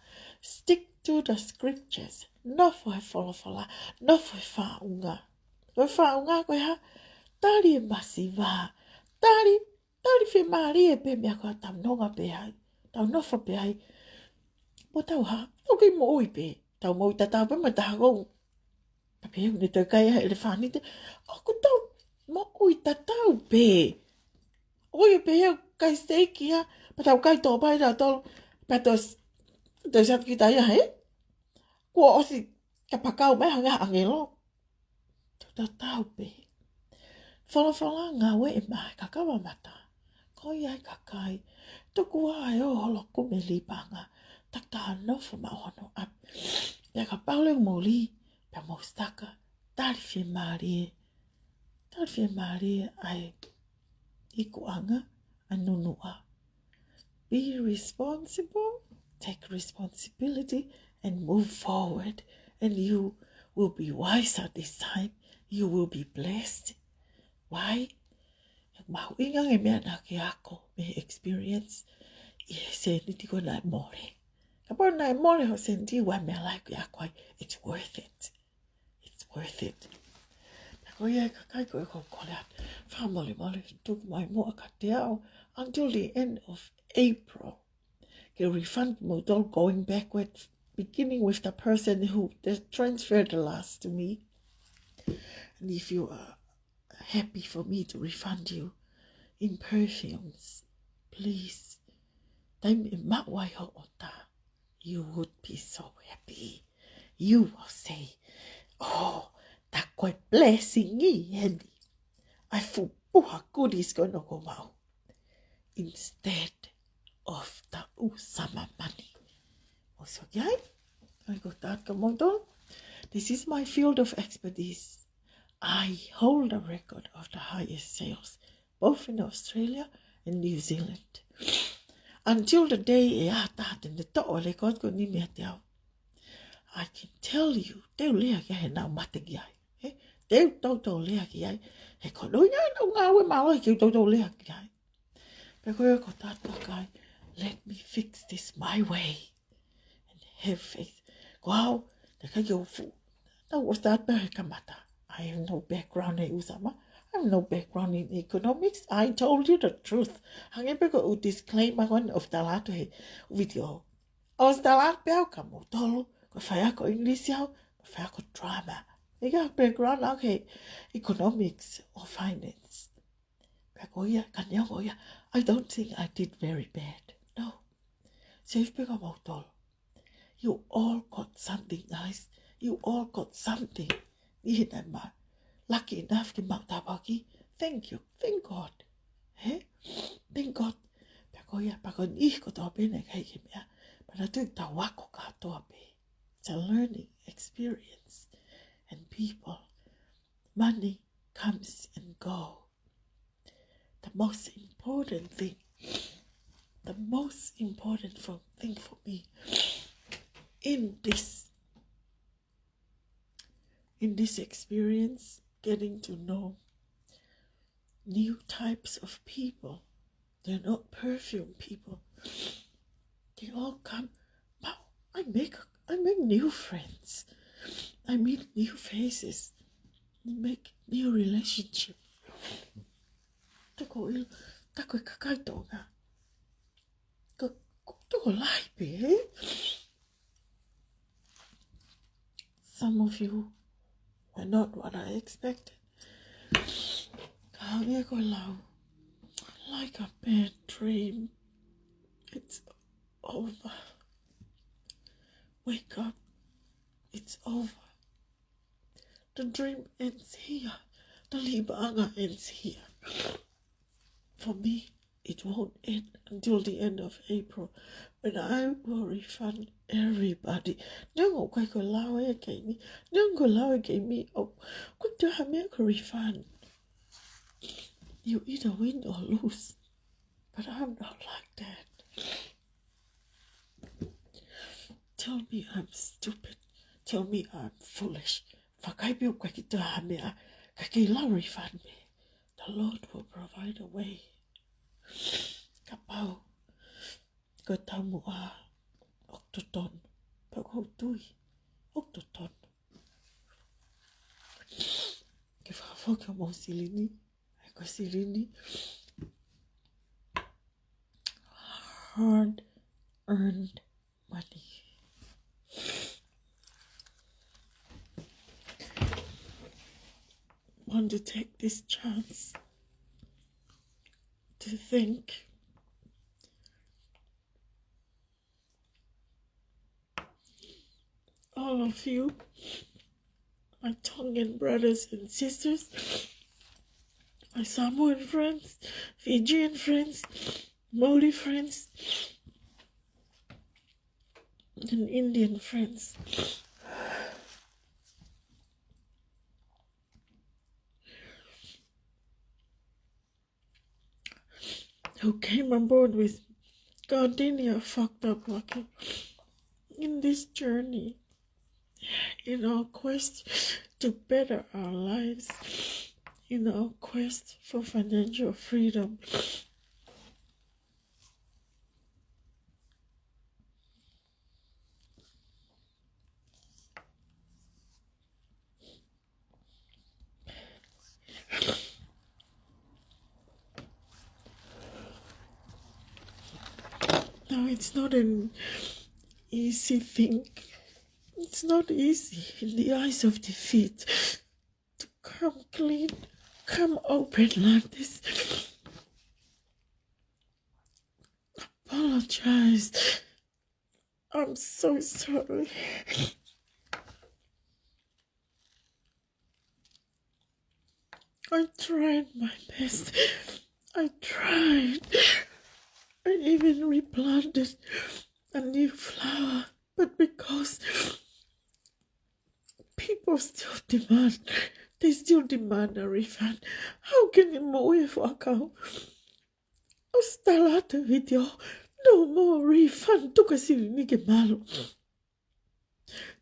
Stick to the scriptures. Nofo he folofola, nofo he faʻunga. Ko e faʻunga ko e hā? Tali e masiva. Tali, tali fiemālie pē meʻa ko ē tau nonga pē ai, tau nofo pē ai. Mo tau hā, tau kei moʻui pē. Tau moʻui tatau pē mo taha kou. Ka pehē ne tau kai ha ʻelefānite. ʻOku tau moʻui tatau pē. ʻOi pē he kai steak ia, pea tau kai tōpai tautolu, pea tau s-, tau satu kita ia, he? Kuo ʻosi kapakau mai hanga ʻāngelo. Tau tatau pē. Folofola ngāue e mā he kakava mata. Ko ia e kakai. Tuku ā e ō holo kume lipanga. Takitaha nofo maʻu hono ʻapi. Ia kapau leva mou lī, pea mou sitaka. Tali fiemālie. Tali fiemālie ʻa e ikuʻanga, ʻa e nunuʻa. Be responsible, take responsibility, and move forward. And you will be wiser this time. You will be blessed. Why? Mahuʻinga e meʻa naʻa ke ako mei he experience ʻi he sēniti ko ē naʻe mole. Kapau naʻe mole hoʻo sēniti, ʻoua meʻa lahi ke ako ai, it's worth it. It's worth it. Pea ko ia e kakai ko ē ʻoku ou kole atu, fakamolemole, tuku mai muʻa kiate au until the end of April. Ke refund kimoutolu going backward, beginning with the person who they transferred the last to me. And if you are happy for me to refund you in perfumes, please. Taimi ʻe maʻu ai hoʻo ʻota, you would be so happy. You will say, "Oh, tā ko e blessing ʻeni. ʻAi fuʻu puha goodies ko ē naʻa ku maʻu." Instead of the ʻū sama mani. ʻOsi ʻoku ʻi ai, ʻai ko tātou kimoutolu. This is my field of expertise. I hold a record of the highest sales, both in Australia and New Zealand. Until the day ʻe ʻā taha te ne toʻo e record ko eni meiate au, I can tell you, te u lea ki ai he naʻa ku mate ki ai. He, te u toutou lea ki ai. He ko e ʻuhinga naʻa ku ngāue mālohi ke u toutou lea ki ai. Pea ko e ko tātou kakai, let me fix this my way. And have faith. Ko au, te kai ke u fu-, tau ʻosi tātou he kamata. I have no background he ʻū sama. I have no background in economics. I told you the truth. Hangē pē ko e ʻū disclaimer ko eni ʻoku tala atu he video. ʻOsi tala atu pē au kimoutolu, ko e faiako English au, ko e faiako drama. ʻIkai ha background au he economics or finance. Pea ko ia, ka neongo ia, I don't think I did very bad. No. Save pē kimoutolu. You all got something nice. You all got something. Niʻihi naʻe ma lucky enough ke maʻu tāpuaki. Thank you. Thank God. He? Thank God. Pea ko ia, pea ko e niʻihi kotoa pē naʻe ʻikai ke meʻa, pea naʻa tau tau ako kātoa pē. It's a learning experience. And people, money comes and go. The most important thing, the most important fo-, thing for me in this, in this experience, getting to know new types of people. They're not perfume people. They all come, but I make, I make new friends. I meet new faces. I make new relationship. Toko il, toko kakai Tonga. Ko, ko tokolahi pē, eh? Some of you were not what I expected. Ka hangē ko e lau, like a bad dream. It's over. Wake up. It's over. The dream ends here. The liʻipaʻanga ends here. For me, it won't end until the end of April, when I will refund everybody. Neongo ʻoku ʻikai ko e lau ʻe he keimi, neongo ko e lau ʻe he keimi ʻoku ʻikai toe ha meʻa ke refund. You either win or lose. But I'm not like that. Tell me I'm stupid. Tell me I'm foolish. Vakai pē ʻoku ʻikai toe ha meʻa, ka ke lau refund me. The Lord will provide a way. Kapau ko e taumuʻa ʻoku totonu, pea ʻoku ou tui ʻoku totonu ke fakafoki homou silini, ʻa e ko e silini, hard-earned money. Want to take this chance to thank all of you, my Tongan brothers and sisters, my Samoan friends, Fijian friends, Maori friends, and Indian friends who came on board with Gardenia fucked up lucky in this journey, in our quest to better our lives, in our quest for financial freedom. Now, it's not an easy thing. It's not easy in the eyes of defeat to come clean, come open like this. Apologize. I'm so sorry. I tried my best. I tried. I even replanted a new flower. But because people still demand, they still demand a refund. How can you move if I can't? ʻOsi tala atu e vitiō, no more refund, tuku e silini ke malu.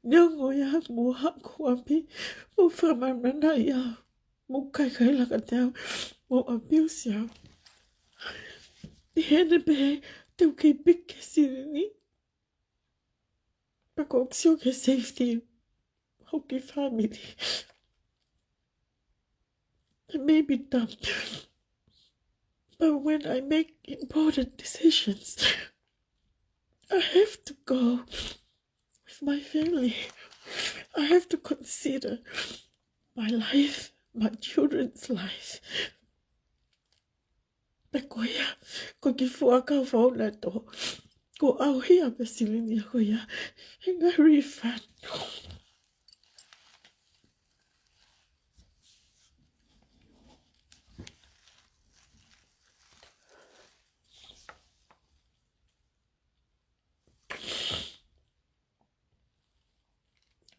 Neongo ia mo haku api, mo fakamānava ia, mo kaikaila kiate au, mo abuse au. ʻI heʻene pehē te u kei piki e silini, pea ʻoku ou sio ki he safety ʻo e kiʻi family. It may be dumb, but when I make important decisions, I have to go with my family. I have to consider my life, my children's life. Pea ko ia, ko e kiʻi fuakava foʻou naʻe tō, kuo ʻauhia pē silini ko ia he ngaahi refund.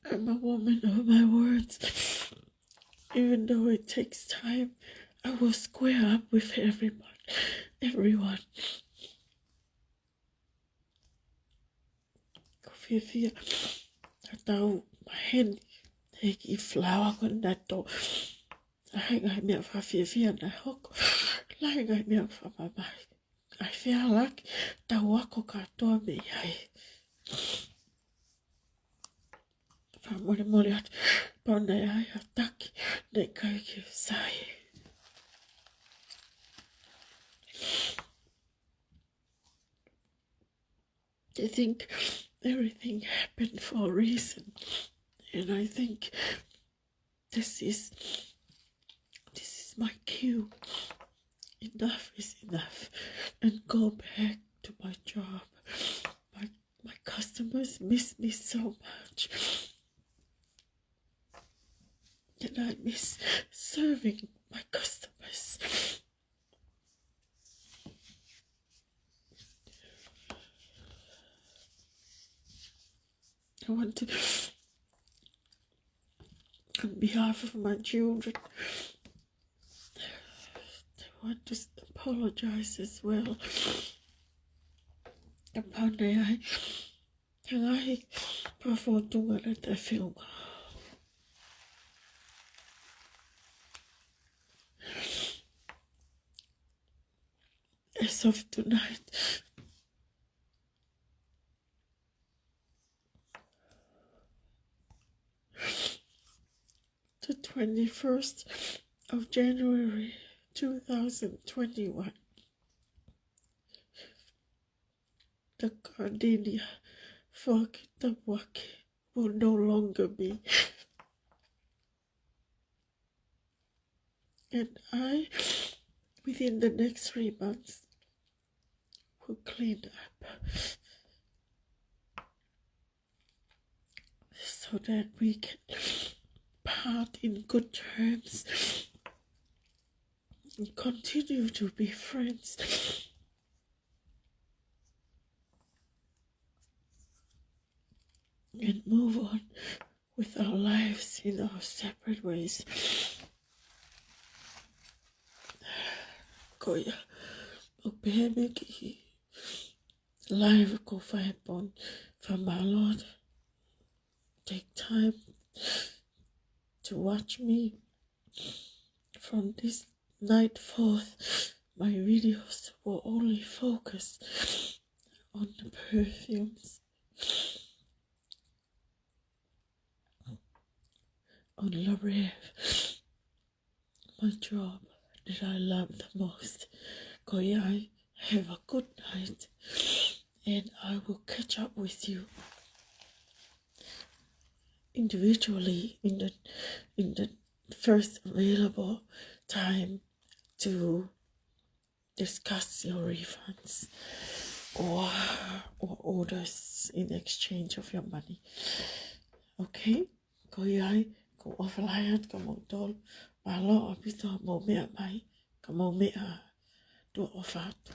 I'm a woman of my words. Even though it takes time, I will square up with everyone. Everyone. Ko e fiefia ʻa e tau maheni he kiʻi flower ko ē naʻe tō. Lahi e ngaahi meʻa fakafiefia naʻe hoko. Lahi e ngaahi meʻa fakamamahi. ʻAi fealaki, tau ako kātoa mei ai. Fakamolemole atu, kapau naʻe ʻi ai ha taki naʻe ʻikai ke sai. I think everything happened for a reason. And I think this is, this is my cue. Enough is enough. And go back to my job. My, my customers miss me so much. And I miss serving my customers. I want to, on behalf of my children, I want to s-, apologize as well. Kapau naʻe ʻi ai ha ngaahi fakafōtunga naʻe taʻefeʻunga. As of tonight, the twenty-first of January, two thousand twenty-one, the Gardenia Foaki Tapuaki will no longer be. And I, within the next three months, will clean up so that we can part in good terms and continue to be friends and move on with our lives in our separate ways. Ko ia, ʻoku pehē mei he kiʻi live ko ē ʻi he pongipongi, fakamālō. Take time to watch me. From this night forth, my videos will only focus on the perfumes, on L'Oréal, my job that I love the most. Ko ia, have a good night, and I will catch up with you individually in the, in the first available time to discuss your refunds or, or orders in exchange of your money. Okay? Ko ia ai, ʻoku ou ʻofa lahi atu kia moutolu. Mālō ʻaupito hoʻomou meʻa mai, ka mou meʻa tuʻa ʻofa atu.